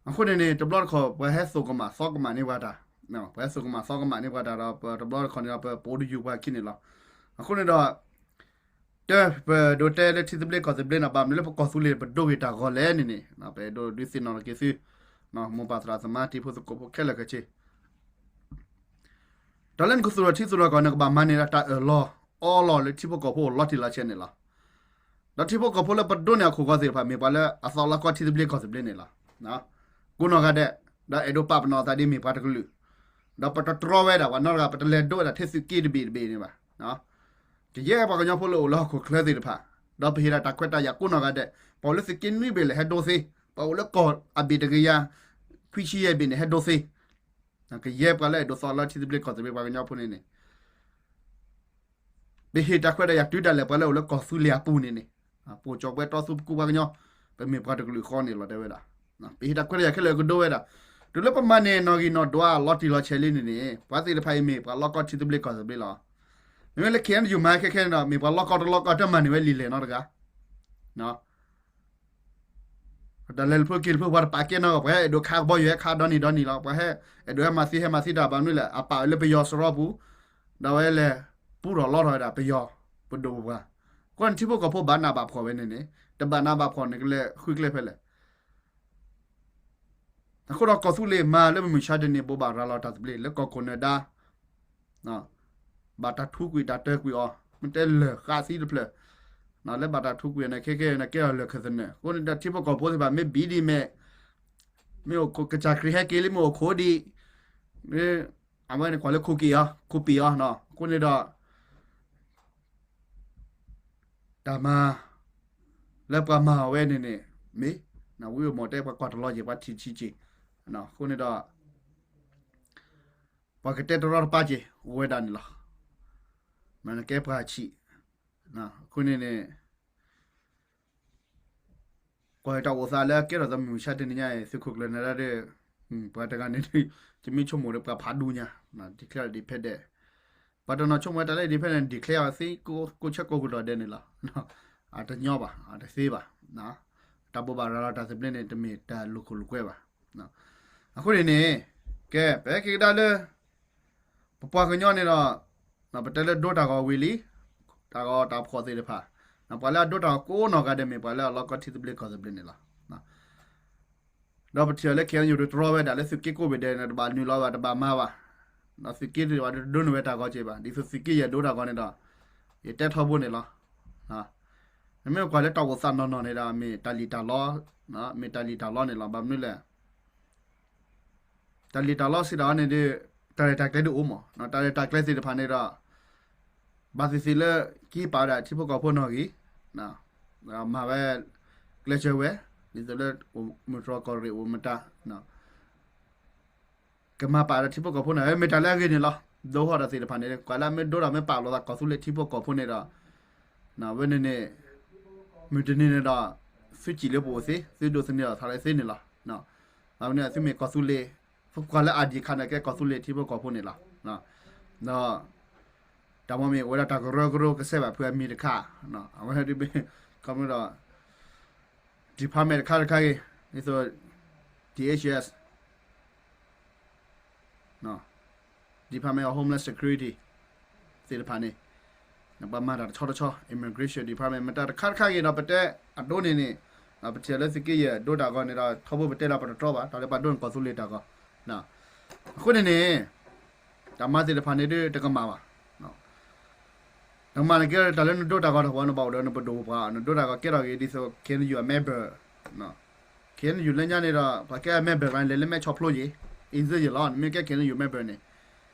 အဃိန့ၣ်န့ၣ် တဘျီတခီၣ် ပှၤဟဲသိၣ်ကမၣ်သီကမၣ်န့ၢ်ပှၤတၢ်, ပှၤဟဲသိၣ်ကမၣ်သီကမၣ်န့ၢ်ပှၤတၢ်ဒီး ပတဘျီတခီၣ်န့ၣ်ဒီး ပ ပအိၣ်တယုၢ်ပှၤခံန့ၣ်လီၤ. အဃိန့ၣ်ဒီး တၢ်ပဒိးတဲလၢထံသဘျ့ကီၢ်သဘျ့န့ၣ် ဘၣ်မနုၤလၢပကီၢ်သူလ့ၤပဒိဂ့ၤတၢ်ဂီၤလဲၣ်န့ၣ်န့ၣ် ပအဲၣ်ဒိးဒုးသ့ၣ်နီၣ်ထီၣ်က့ၤသု မိၢ်ပၢ်သရၣ်သမါတံၤဖိသကိးဖိခဲလၢာ်ခဲဆ့ တၢ်လၢနကသူၣ်ထီၣ်ထံသူၣ်ထီၣ်ကီၢ် နကဘၣ်မၤန့ၢ်ဒၣ်တၢ်အၢၣ်လီၤအီလီၤလၢထံဖိကီၢ်ဖိအိၣ်လီၤတံၢ်လီၤဆဲးန့ၣ်လီၤ. ဒီးထံဖိကီၢ်ဖိလၢပဒိးန့ၢ်အခိၣ်ဂီၤသ့ၣ်တဖၣ် မ့ၢ်ပှၤလၢအသီလီကီထံသဘျ့ကီၢ်သဘျ့န့ၣ်လီၤ. ကိးနီၢ်ဂၤဒဲး ဒီးအဲၣ်ဒိးပာ်ပနီၣ်အသးဒ်မ့ၢ်ပှၤတကလုာ်, ဒီးပတတြီဝဲဒၣ်ပှၤနီတဂၤ ပတလဲၤဒိးဝဲဒၣ်ထဲသုးက့တဘ့ၣ်တဘ့ၣ်န့ၣ်ဘၣ်. ကယဲၢ်ပှၤကညီဖိလၢအိၣ်လၢဟီၣ်ခိၣ်ချၢသ့ၣ်တဖၣ်, ဒီးပဟ့ၣ်တၢ်ခွဲးတၢ်ယာ်ကိးနီၢ်ဂၤဒဲး, ပှၤအိၣ်လၢသုးက့နွံဘ့ၣ်လဲၣ်ဟဲဒိသ့, ပှၤအိၣ်လၢကီၢ်အဘ့ၣ်တကယၤခွံဆံယဲၢ်ဘ့ၣ်န့ၣ် ဟဲဒိသ့, ကယဲၢ်ပှၤလၢအဲၣ်ဒိးသီလၢထံသဘျ့ကီၢ်သဘျ့ပှၤကညီဖိန့ၣ်န့ၣ် ပဟ့ၣ်တၢ်ခွဲးတၢ်ယာ်တုၤဒၣ်လဲာ်ပှၤလၢအိၣ်လၢကီၢ်သူလ့ၤအပူၤန့ၣ်န့ၣ်, ပအိၣ်ကၠီၣ်ပှဲၤတီသူပူၤပှၤကညီ, ပမ့ၢ်ပှၤတကလုာ်ဃီန့ၣ်လီၤတဲဝဲဒၣ်. ပဟ့ၣ်တၢ်ခွဲးတၢ်ယာ်ခဲလၢာ်ကဒိဝဲဒၣ်, တုၤလၢပမၤန့ၢ်နီၣ်ဂံၢ်နီၣ်ဒွးလီၤတံၢ်လီၤဆဲးလံန့ၣ်န့ၣ် ပှၤသ့ၣ်တဖၣ်အံၤမ့ၢ်ပှၤလီၢ်ကီၢ်ထံသဘျ့ကီၢ်သဘျ့လီၤ. မ့မ့ၢ်လၢ KNU မၤခဲခဲန့ၣ်ဒီး မ့ၢ်ပှၤလီၢ်ကီၢ်တလီၢ်ကီၢ်တမၤန့ၢ်ဝဲလံာ်လဲၣ်နီတဂၤ တၢ်လဲၤလၢဖုက့ၤလၢဖုပှၤတပာ်ကဲနီၢ်ဂီၢ် ပှၤဟဲအဲၣ်ဒိးခးကဘီယူၤဟဲခးဒီနံၤဒီနံၤလီၤ, ပှၤဟဲအဲၣ်ဒိးဟဲမၤသံဟဲမၤသံတၢ်ဘၣ်မနုၤလဲၣ် အပာ်ဝဲလၢပယီၤစရီပူၤ, ဒီးဝဲလဲၤပူထီၣ်လီထီၣ်ဝဲဒၣ်ပယီၤပဒိၣ်ပပှၢ်, အဃိန့ၣ်ထံဖိကီၢ်ဖိဘၣ်နးဘၣ်ဖှီၣ်ဝဲန့ၣ်န့ၣ် တဘၣ်နးဘၣ်ဖှီၣ်န့ၣ်ကလဲၤဃုကျဲဖဲလဲၣ်. အဃိဒီးကီၢ်သူလ့ၤမၤလၢမုၢ်မဆါတနံၤ ဘိးဘၣ်ရၤလီၤတၢ်သဘျ့လၢကီၢ်ခိၣ်နၢၤဒါ ဘၣ်တၢ်ထူကွံာ်တၢ်တၢကွံာ်အီၤ မ့ၢ်တဲလၢာ်ဃးသံတဖျၢၣ်, လၢဘၣ်တၢ်ထူကွံာ်န့ၣ် ခဲခဲန့ၣ်ကဲထီၣ်လၢာ်ခၢၣ်သနၢၣ်, အဃိန့ၣ်ဒီးထံဖိကီၢ်ဖိသ့ၣ်တဖၣ် မ့ၢ်ဘံဒ်မဲာ်, မ့ၢ်အိၣ်ခိးကစၢ်ခရံာ်ဟဲက့ၤလံ မ့ၢ်အိၣ်ခိးဒံး, အဝဲန့ၣ်ကွၢ်လၢခိးက့ၤအီၤ ခိးပ့ၤအီၤ, အဃိန့ၣ်ဒီး တၢ်မၤ လၢပှၤမၤအီၤဝဲန့ၣ်န့ၣ် မ့ၢ် ဝံအိၣ်မီၣ်တဲပှၤကွၢ်တလီၤက့ၤ ပှၤထံၣ်ဆံးက့ၤ, အဃိန့ၣ်ဒီး ပှၤကတဲတရီတပါက့ၤ အိၣ်ဝဲဒၣ်န့ၣ်လီၤ. မ့ၢ်နကဲပှၤဆံး, အဃိန့ၣ်န့ၣ် ကွၢ်တၢ်အိၣ်သးလၢကဲထီၣ်သးမုၢ်မဆါတနံၤညါအံၤ သုးခိၣ်ကျၢၢ်နၢၤဒါဒီး ပှၤတဂၤန့ၣ် တမ့ၢ်ဆိကမိၣ်ဒီးပှၤဖးဒူညါ, declare independent, ပှၤတနီၤဆိကမိၣ်တၢ်လၢ independent declare အီၤသ့ ကိးဆၢကိးကတီၢ်ဒဲးန့ၣ်လီၤ. အတညီဘၣ် အတသ့ဘၣ်, တၢ်ဘိးဘၣ်ရၤလီၤတၢ်သဘျ့န့ၣ် တမ့ၢ်တၢ်လိာ်ခိၣ်လိာ်ကွဲဘၣ်. အဃိန့ၣ်န့ၣ် ကဲ ပဟဲက့ၤကဒါလၢ ပပှၤကညီန့ၣ်ဒီး ပတဲလၢဒိတၢ်ဂီၤဝံၤလံ, တၢ်ဂီၤတၢ်ဖှီၣ်သ့ၣ်တဖၣ်, ပှၤလၢအဒိတၢ်ဂီၤကိးနီၢ်ဂၤဒဲးမ့ၢ်ပှၤလၢအလီၢ်ကီၢ်ထံသဘျ့ကီၢ်သဘျ့န့ၣ်လီၤ. ဒီးပထံၣ်အီၤလၢ KNU တတြီဝဲဒၣ်လၢသုးက့ကိးဘ့ၣ်ဒဲးန့ၣ် တဘၣ်နုာ်လီၤဘၣ် တဘၣ်မၤဘၣ်, ဒီးသုးက့တဘၣ်ဒိန့ၢ်ဝဲတၢ်ဂီၤက့ၤဘၣ်, ဒ်သိးသုးက့ယဲၢ်ဒိတၢ်ဂီၤန့ၣ်ဒီး ယတဲထီဘိန့ၣ်လီၤ. နမ့ၢ်ကွၢ်လၢတၢ်အိၣ်သးနီၢ်နီၢ်န့ၣ်ဒီး မ့ၢ်တၢ်လံၣ်တၢ်လီ, မ့ၢ်တၢ်လံၣ်တၢ်လီန့ၣ်လီၤ. ဘၣ်မနုၤလဲၣ် တၢ်လံၣ်တၢ်လီစံးတၢ်အီၤန့ၣ်ဒီး တၢ်ရဲၣ်တၢ်ကျဲၤဒုးအိၣ်မး, တၢ်ရဲၣ်တၢ်ကျဲၤသ့ၣ်တဖၣ်န့ၣ်ဒီး ဘၣ်သ့ၣ်သ့ၣ်လၢ ကဟံးပာ်ဝဲဒၣ်ထံဖိကီၢ်ဖိနီၣ်ဂံၢ်, မၤဝဲ ကျဲးစၢးဝဲ ဒ်သိးလၢ မုၢ်တြီၢ်ကီၢ်ရ့ၣ်အိၣ်မတၤ ကမၤပာ်ဒီးထံဖိကီၢ်ဖိန့ၣ် မ့ၢ်တၢ်လၢအဂ့ၤန့ၣ်လီၤ. ဒိဟီၣ်ဒီးသ့ၣ်တဖၣ်န့ၣ် ကွၢ်လၢအမ့ၢ်ဒိဒီးမ့ၢ်ပာ်လီၤသးကီၢ်သူလ့ၤထံဖိကီၢ်ဖိန့ၣ်ဒီး ဝဲန့ၣ်န့ၣ် မုၢ်တနံၤန့ၣ်ဒီး သုစံၣ်လၢပအိၣ်သ့, သုဒိးသန့ၤအီၤထီၣ်လၢသ့န့ၣ်လီၤ. အဝဲန့ၣ်သုမ့ၢ်ကီၢ်သူလ့ၤ, ပကွၢ်လၢအဒံးခါန့ၣ်ကဲကီၢ်သူလ့ၤထံဖိကီၢ်ဖိန့ၣ်လီၤ. ဒီး တၢ်မ့ၢ်မ့ၢ်အိၣ်ဝဲဒၣ်တၢ်ကရၢကရိကစဲးဘၣ်ဖုအမံၤတခါ, အဝဲဒ်မ့ၢ် ခီဖျိဒီး department တခါတခါဂ့ၤ, ဒ်သိး DHS Department of Homeland Security သ့ၣ်တဖၣ်န့ၣ် ပှၤမၤတၢ်တဆီတဆီ Immigration Department မ့ၢ်တၢ်တခါတခါဂ့ၤဒီး ပတဲအဒိန့ၣ်န့ၣ် ပထံၣ်လၢသုးက့ယဲၢ်ဒိတၢ်ဂီၤန့ၣ်ဒီး ထီဘိပတဲလၢပတတြီဘၣ် တၢ်လၢပှၤဒိန့ၣ်ကီၢ်သူလ့ၤတၢ်ဂီၤ. အဃိန့ၣ်န့ၣ် တၢ်မၤသ့ၣ်တဖၣ်န့ၣ်ဒ်တကမၣ်ဘၣ်. တၢ်မၤန့ၣ်ကဲတၢ်လၢနဒိတၢ်ဂီၤတၢ်ဝဲ နဘၣ်အိၣ်ဒီးနပဒိၣ်ပပှၢ် နဒိတၢ်ဂီၤကဲထီၣ်ဂ့ၤ ဒ်သိး KNU member, KNU လၢညါန့ၣ်ဒီး ပှၤကဲ member ဂၤန့ၣ် လဲၤလၢမဲၢ်ဆီဖျိယ့ၣ် easy ယ့ၣ်လီၤ. နမ့ၢ်ကဲ KNU member န့ၣ်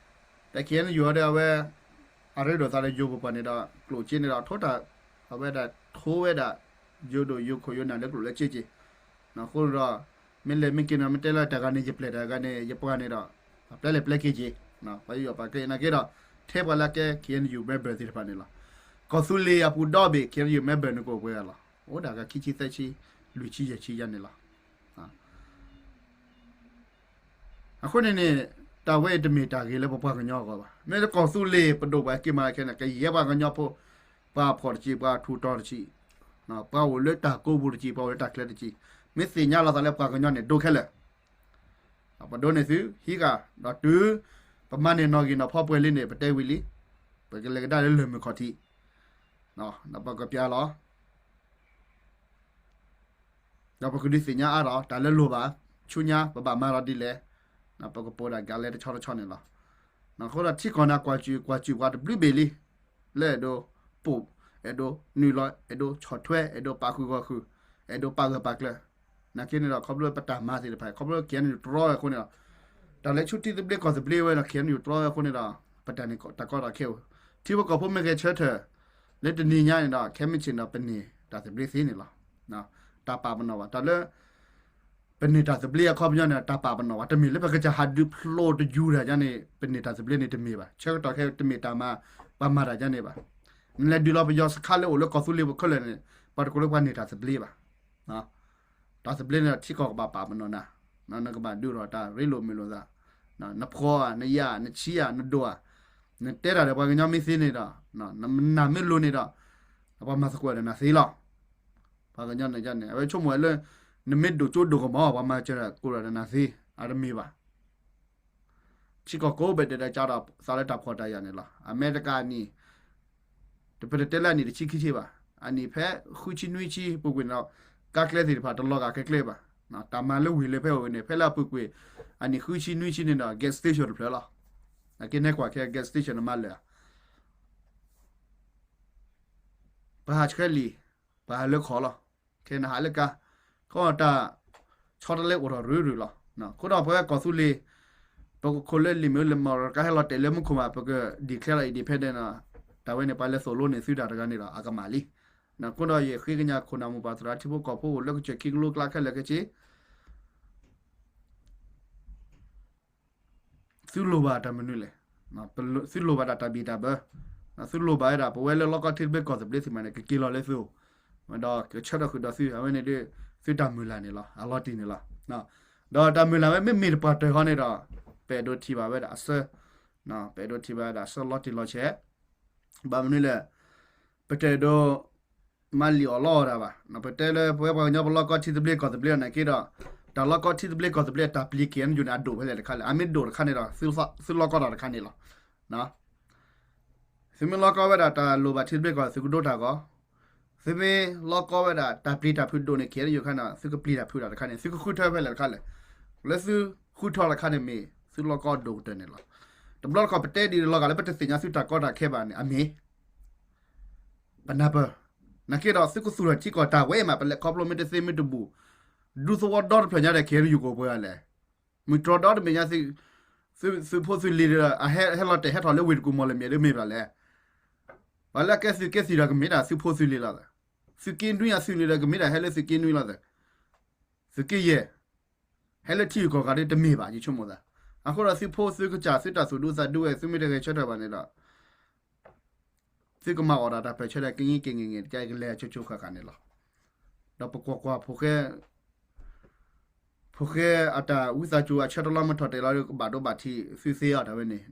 တၢ် KNU အီၤဒီးအဝဲ အရ့ဒိၣ်သးဒီးယိၤပပှၢ်န့ၣ်ဒီး ကျိၣ်စ့န့ၣ်ဒီး ထိတၢ် အဝဲဒၣ်ထိဝဲဒၣ် ယိၤဒိၣ်ယိၤခိၣ်ယိၤနၢ်လၢကျိၣ်လၢစ့က့ၢ်. အဃိဒီး မ့ၢ်လဲၤမ့ၢ်က့ၤန့ၣ် မ့ၢ်တဲလၢတၢ်ဂၤန့ၣ် ယပျဲၢ်တၢ်ဂၤန့ၣ် ယပှၤန့ၣ်ဒီး ပျဲလဲၤပျဲက့ၤက့ၢ်. ပှၤယိယိပှၤက့ၤနာ်က့ဒီး ထဲပှၤလၢကဲ KNU member သ့ၣ်တဖၣ်န့ၣ်လီၤ. ကီၢ်သူလ့ၤအပူၤဒီဘ့ၣ် KNU member န့ၣ်ကအိၣ်ပှဲၤဂၤလီၤ. အိၣ်ဒၣ်ဂၤခံဆံသၢဆံ လွံၢ်ဆံယဲၢ်ဆံယါန့ၣ်လီၤ. အဃိန့ၣ်န့ၣ် တၢ်ဝဲအံၤတမ့ၢ်တၢ်ဂ့ၤလၢပပှၤကညီအဂီၢ်ဘၣ်. မ့ၢ်လၢကီၢ်သူလ့ၤပဒိၣ်ပှၤက့ၤမၤခဲန့ၣ် ကယဲၢ်ပှၤကညီဖိ ပှၤဖှီၣ်တက့ၢ် ပှၤထူးတီၤတက့ၢ်, ပှၤအိၣ်လၢတၢ်ကိးပူၤတက့ၢ် ပှၤအိၣ်လၢတၢ်ကျဲတက့ၢ်, မ့ၢ်သ့ၣ်ညါလီၤသးလၢပှၤကညီန့ၣ်ဒိခဲလၢာ်, ပဒိးန့ၢ်သုဟံးဃာ် ဒီးတုၤ ပမၤန့ၢ်နီၣ်ဂံၢ်နီၣ်ဖီပှဲၤလံန့ၣ် ပတဲဝံၤလံ, ပကလဲၤကဒါလၢလၢၢ်မုၢ်ခီၣ်ထံး, ဒီးပကပျၢ်လီၤ ဒီးပကဒုးသ့ၣ်ညါအါထီၣ် တၢ်လၢလိၣ်ဘၣ် ဆူညါ ပဘၣ်မၤဒီးဒ်လဲၣ်, ပကပိာ်ဒၣ်ကလဲတဆီတဆီန့ၣ်လီၤ. အဃိဒီးထံကီၢ်န့ၣ် ကွၢ်စူၣ်ကွၢ်စူၣ်ပှၤတဘျုးဘ့ၣ်လံ, လၢအဲၣ်ဒိးပိာ်, အဲၣ်ဒိးနုာ်လီၤ, အဲၣ်ဒိးဆီၣ်ထွဲ, အဲၣ်ဒိးပာ်ဃုာ်ဂီၢ်ဃုာ်, အဲၣ်ဒိးပာ်ဂၢၢ်ပာ်ကျၢၤ, နာ်က့န့ၣ်ဒီး ခီဖျိပတၢ်မၤသ့ၣ်တဖၣ် ခီဖျိ KNU တြီဝဲအဃိန့ၣ်ဒီး တၢ်လဲၤဆူထံသဘျ့ကီၢ်သဘျ့ဝဲဒီး KNU တြီဝဲအဃိန့ၣ်ဒီး ပတၢ်န့ၣ်တၢ်ကီတၢ်ခဲအိၣ်, ထံဖိကီၢ်ဖိမ့ၢ်ဂဲၤဆၢထၢၣ် လၢတနံၤညါန့ၣ်ဒီး ခဲမုၢ်ဆ့ၣ်န့ၣ်ဒီး ပန့ၢ်တၢ်သဘျ့သ့န့ၣ်လီၤ. တၢ်ပာ်ပနီၣ်ဘၣ် တၢ်လၢ ပန့ၢ်တၢ်သဘျ့အခီပညီန့ၣ် တၢ်ပာ်ပနီၣ်ဘၣ် တမ့ၢ်လၢပကစၢ်ဟးဒုးဖျိးတယူၤတၢ်ဒ်န့ၣ် ပန့ၢ်တၢ်သဘျ့န့ၣ်တမ့ၢ်ဘၣ်. ဆၢကတီၢ်ခဲအံၤတမ့ၢ်တၢ်မၤ ပှၤမၤတၢ်ဒ်န့ၣ်ဘၣ်. နလဲၤဒုးလီၤပယီၤစခါလၢအိၣ်လၢကီၢ်သူလ့ၤပူၤခဲလၢာ်န့ၣ် ပှၤတကိးလၢပှၤန့ၢ်တၢ်သဘျ့ဘၣ်. တၢ်သဘျ့န့ၣ်ဒီး ထံကီၢ်ကဘၣ်ပာ်ပနီၣ်နၤ, နကဘၣ်ဒုးဒီးတၢ်ရ့လိာ်မုာ်လိာ်သး, နဖှီဧါ, နယာ်ဧါ, နဆံးဧါ, နဒိၣ်ဧါ, နတဲတၢ်ဒီးပှၤကညီမ့ၢ်သ့န့ၣ်ဒီး နမၤမ့ၢ်လိၤန့ၣ်ဒီး ပှၤမၤသကိးဒီးနၤသ့လီၤ. ပှၤကညီန့ၣ်န့ၣ် အဝဲဆိကမိၣ်ဝဲလၢ နမ့ၢ်ဒိၣ်ကၠိဒိၣ်ကမီၤ ပှၤမၤစၢၤတၢ်ကိးဒီးနၤသ့, အတမ့ၢ်ဘၣ်. ထံကီၢ်ကိးဘ့ၣ်ဒဲးဒီး ကၢ်ဒီးသးလၢတၢ်ဖှီၣ်တၢ်ယာ်န့ၣ်လီၤ. အမဲရကၤအနံၣ် ပတတဲလၢအနံၣ်တဆံခံဆံဘၣ်, အနံၣ်ဖဲဃုဆံနွံဆံပူၤကွံာ်န့ၣ်ဒီး ကါကျဲသ့ၣ်တဖၣ်တလီၤဂာ်ကျဲကျဲဘၣ်. တၢ်မၤလၢဝ့ၢ်လၢဖဲအဝဲန့ၣ် ဖဲလၢအပူၤကွံာ် အနံၣ်ဃုဆံနွံဆံန့ၣ်ဒီး gas station တဖျၢၣ်လီၤ. အက့နဲကွၢ်ခဲ gas station နမၤလၢာ်ဧါ ပှၤဟးဆှဲလံာ်, ပှၤဟးလၢခီၣ်လီၤ. ခဲနဟးလၢကါ, ခီတၢ်ဆီတလဲအိၣ်ထီၣ်ရုၢ်ရုၢ်လီၤ. အဃိဒီးပဝဲကီၢ်သူလ့ၤ ပကခိၣ်လၢလံာ်မ့ၢ်လၢမီၢ်ရကါဟဲလီၤတဲာ်လၢမူခိၣ်မး ပက declare လီၤ independent တၢ်ဝဲန့ၣ် ပှၤလဲၤသိၣ်လိန့ၢ်သုတၢ်တဂၤန့ၣ်ဒီး အကမၣ်လံ. အဃိဒီးယဃ့ကညးခိၣ်နၢ်မိၢ်ပၢ်သရၣ်ထံဖိကီၢ်ဖိ အိၣ်လၢကစၢၢ်ခံကလိကျါခဲလၢာ်ခဲဆ့ သုလိၣ်ဘၣ်တၢ်မနုၤလဲၣ်. သုလိၣ်ဘၣ်ဒၣ်တၢ်ဘံၣ်တၢ်ဘၢ, သုလိၣ်ဘၣ်ဝဲဒၣ် ပဝဲလၢလီၢ်ကီၢ်ထံသဘျ့ကီၢ်သဘျ့သ့ၣ်မးန့ၣ် ကက့ၤလီၤလၢသုအိၣ်, ဒီးကဆၢထၢၣ်ဃုာ်ဒီးသု အဝဲန့ၣ်ဒ် သုတၢ်မုၢ်လၢ်န့ၣ်လီၤ. အလီၤတံၢ်န့ၣ်လီၤ. ဒီးတၢ်မုၢ်လၢ်ဝဲမ့မ့ၢ်တပှၤတၢၢ်ဃီန့ၣ်ဒီး ပအဲၣ်ဒိးထံၣ်ဘၣ်ဝဲဒၣ်အဆၢ, ပအဲၣ်ဒိးထံၣ်ဘၣ်ဝဲဒၣ်အဆၢလီၤတံၢ်လီၤဆဲး, ဘၣ်မနုၤလဲၣ်, ပတအဲၣ်ဒိး မၤလံာ်အီၣ်လီအီၣ်တၢ်ဘၣ်. ပတဲလၢပဝဲပှၤကညီပလီၢ်ကီၢ်ထံသဘျ့ကီၢ်သဘျ့နာ်က့ဒီး တၢ်လီၢ်ကီၢ်ထံသဘျ့ကီၢ်သဘျ့တၢ်ပျံၤ K N U န့ၣ် အဒိၣ်ဖဲလဲၣ်တခါလဲၣ်, အမ့ၢ်ဒိၣ်တခါန့ၣ်ဒီး သုလီၢ်ကီၢ်တၢ်တခါန့ၣ်လီၤ. သုမ့ၢ်လီၢ်ကီၢ်ဝဲဒၣ်တၢ်လိၣ်ဘၣ်ထံသဘျ့ကီၢ် သုကဒိတၢ်ဂီၢ်, သုမ့ၢ်လီၢ်ကီၢ်ဝဲဒၣ်တၢ်ပျံၤတၢ်ဖုးဒိၣ်န့ၢ် K N U အခါန့ၣ် သုကပျံၤတၢ်ဖုးတၢ်တခါန့ၣ် သုကဃုထၢဖဲလဲၣ်တခါလဲၣ်. လၢသုဃုထၢတခါန့ၣ်မ့ၢ် သုလီၢ်ကီၢ်ဒိၣ်ကတၢၢ်န့ၣ်လီၤ. တဘျီတခီၣ်ပတဲဒ်န့ၣ်လီၤဂာ်လၢပတသ့ၣ်ညါသုတၢ်ကီတၢ်ခဲဘၣ်န့ၣ် အမ့ၢ် ပနၢ်ပၢၢ်, နာ်က့ဒီးသုကသူၣ်ထီၣ်ထံကီၢ်တၢ်ဝဲမး ပလဲၤခီဖျိမ့ၢ်တသ့မ့ၢ်တဘူၣ်, ဒူသဝီဒီတဖျၢၣ်ညါဒီး K N U ကအိၣ်ပှဲၤဂၤလဲၣ်. မုၢ်တြီဒီတမ့ၢ်ညါ သုးဖိသုးလံၤဒီး အဟဲလီၤတဲာ်ဟဲထီၣ်လၢဝ့ၢ်တကူၣ်မီၢ်လမၠဲၣ်ဒ်မ့ၢ်ဘၣ်လဲၣ်. ပှၤလၢအကဲသုးကဲသံၣ်ဒီးကမ့ၢ်ဒၣ်သုးဖိသုးလံၤလီၤ. သုးက့နွံအသုးလံၤဒီးကမ့ၢ်ဒၣ်ဟဲလၢသုးက့နွံလီၤ. သုးက့ယဲၢ် ဟဲလၢထံဂုၤကီၢ်ဂၤဒ်တမ့ၢ်ဘၣ် ယဆိကမိၣ်သး. အဃိဒီးသုးဖိသုးကစၢ် သုတၢ်သူၣ်ဒူသးဒူဝဲ သုမ့ၢ်တဂဲၤဆၢထၢၣ်ဘၣ်န့ၣ်ဒီး သုကမၤအီၣ်ဒၣ်တၢ်ပၢၢ်ဆၢဒီး ကငံက့ၤငဲၢ်ငဲၢ်တကဲ ကလဲၤအကၠိကၠိဃၣ်ဃၣ်န့ၣ်လီၤ. ဒီးပကွၢ်ကွၢ် ဖိၣ်ဃဲအတၢ်ဝံသးစူၤအဆၢတလီၢ်မ့ၢ်ထီၣ်တဲာ်လီၤဒီး ကဘၣ်ဒိဘၣ်ထံးသုသ့အီၤတၢ်ဝဲန့ၣ်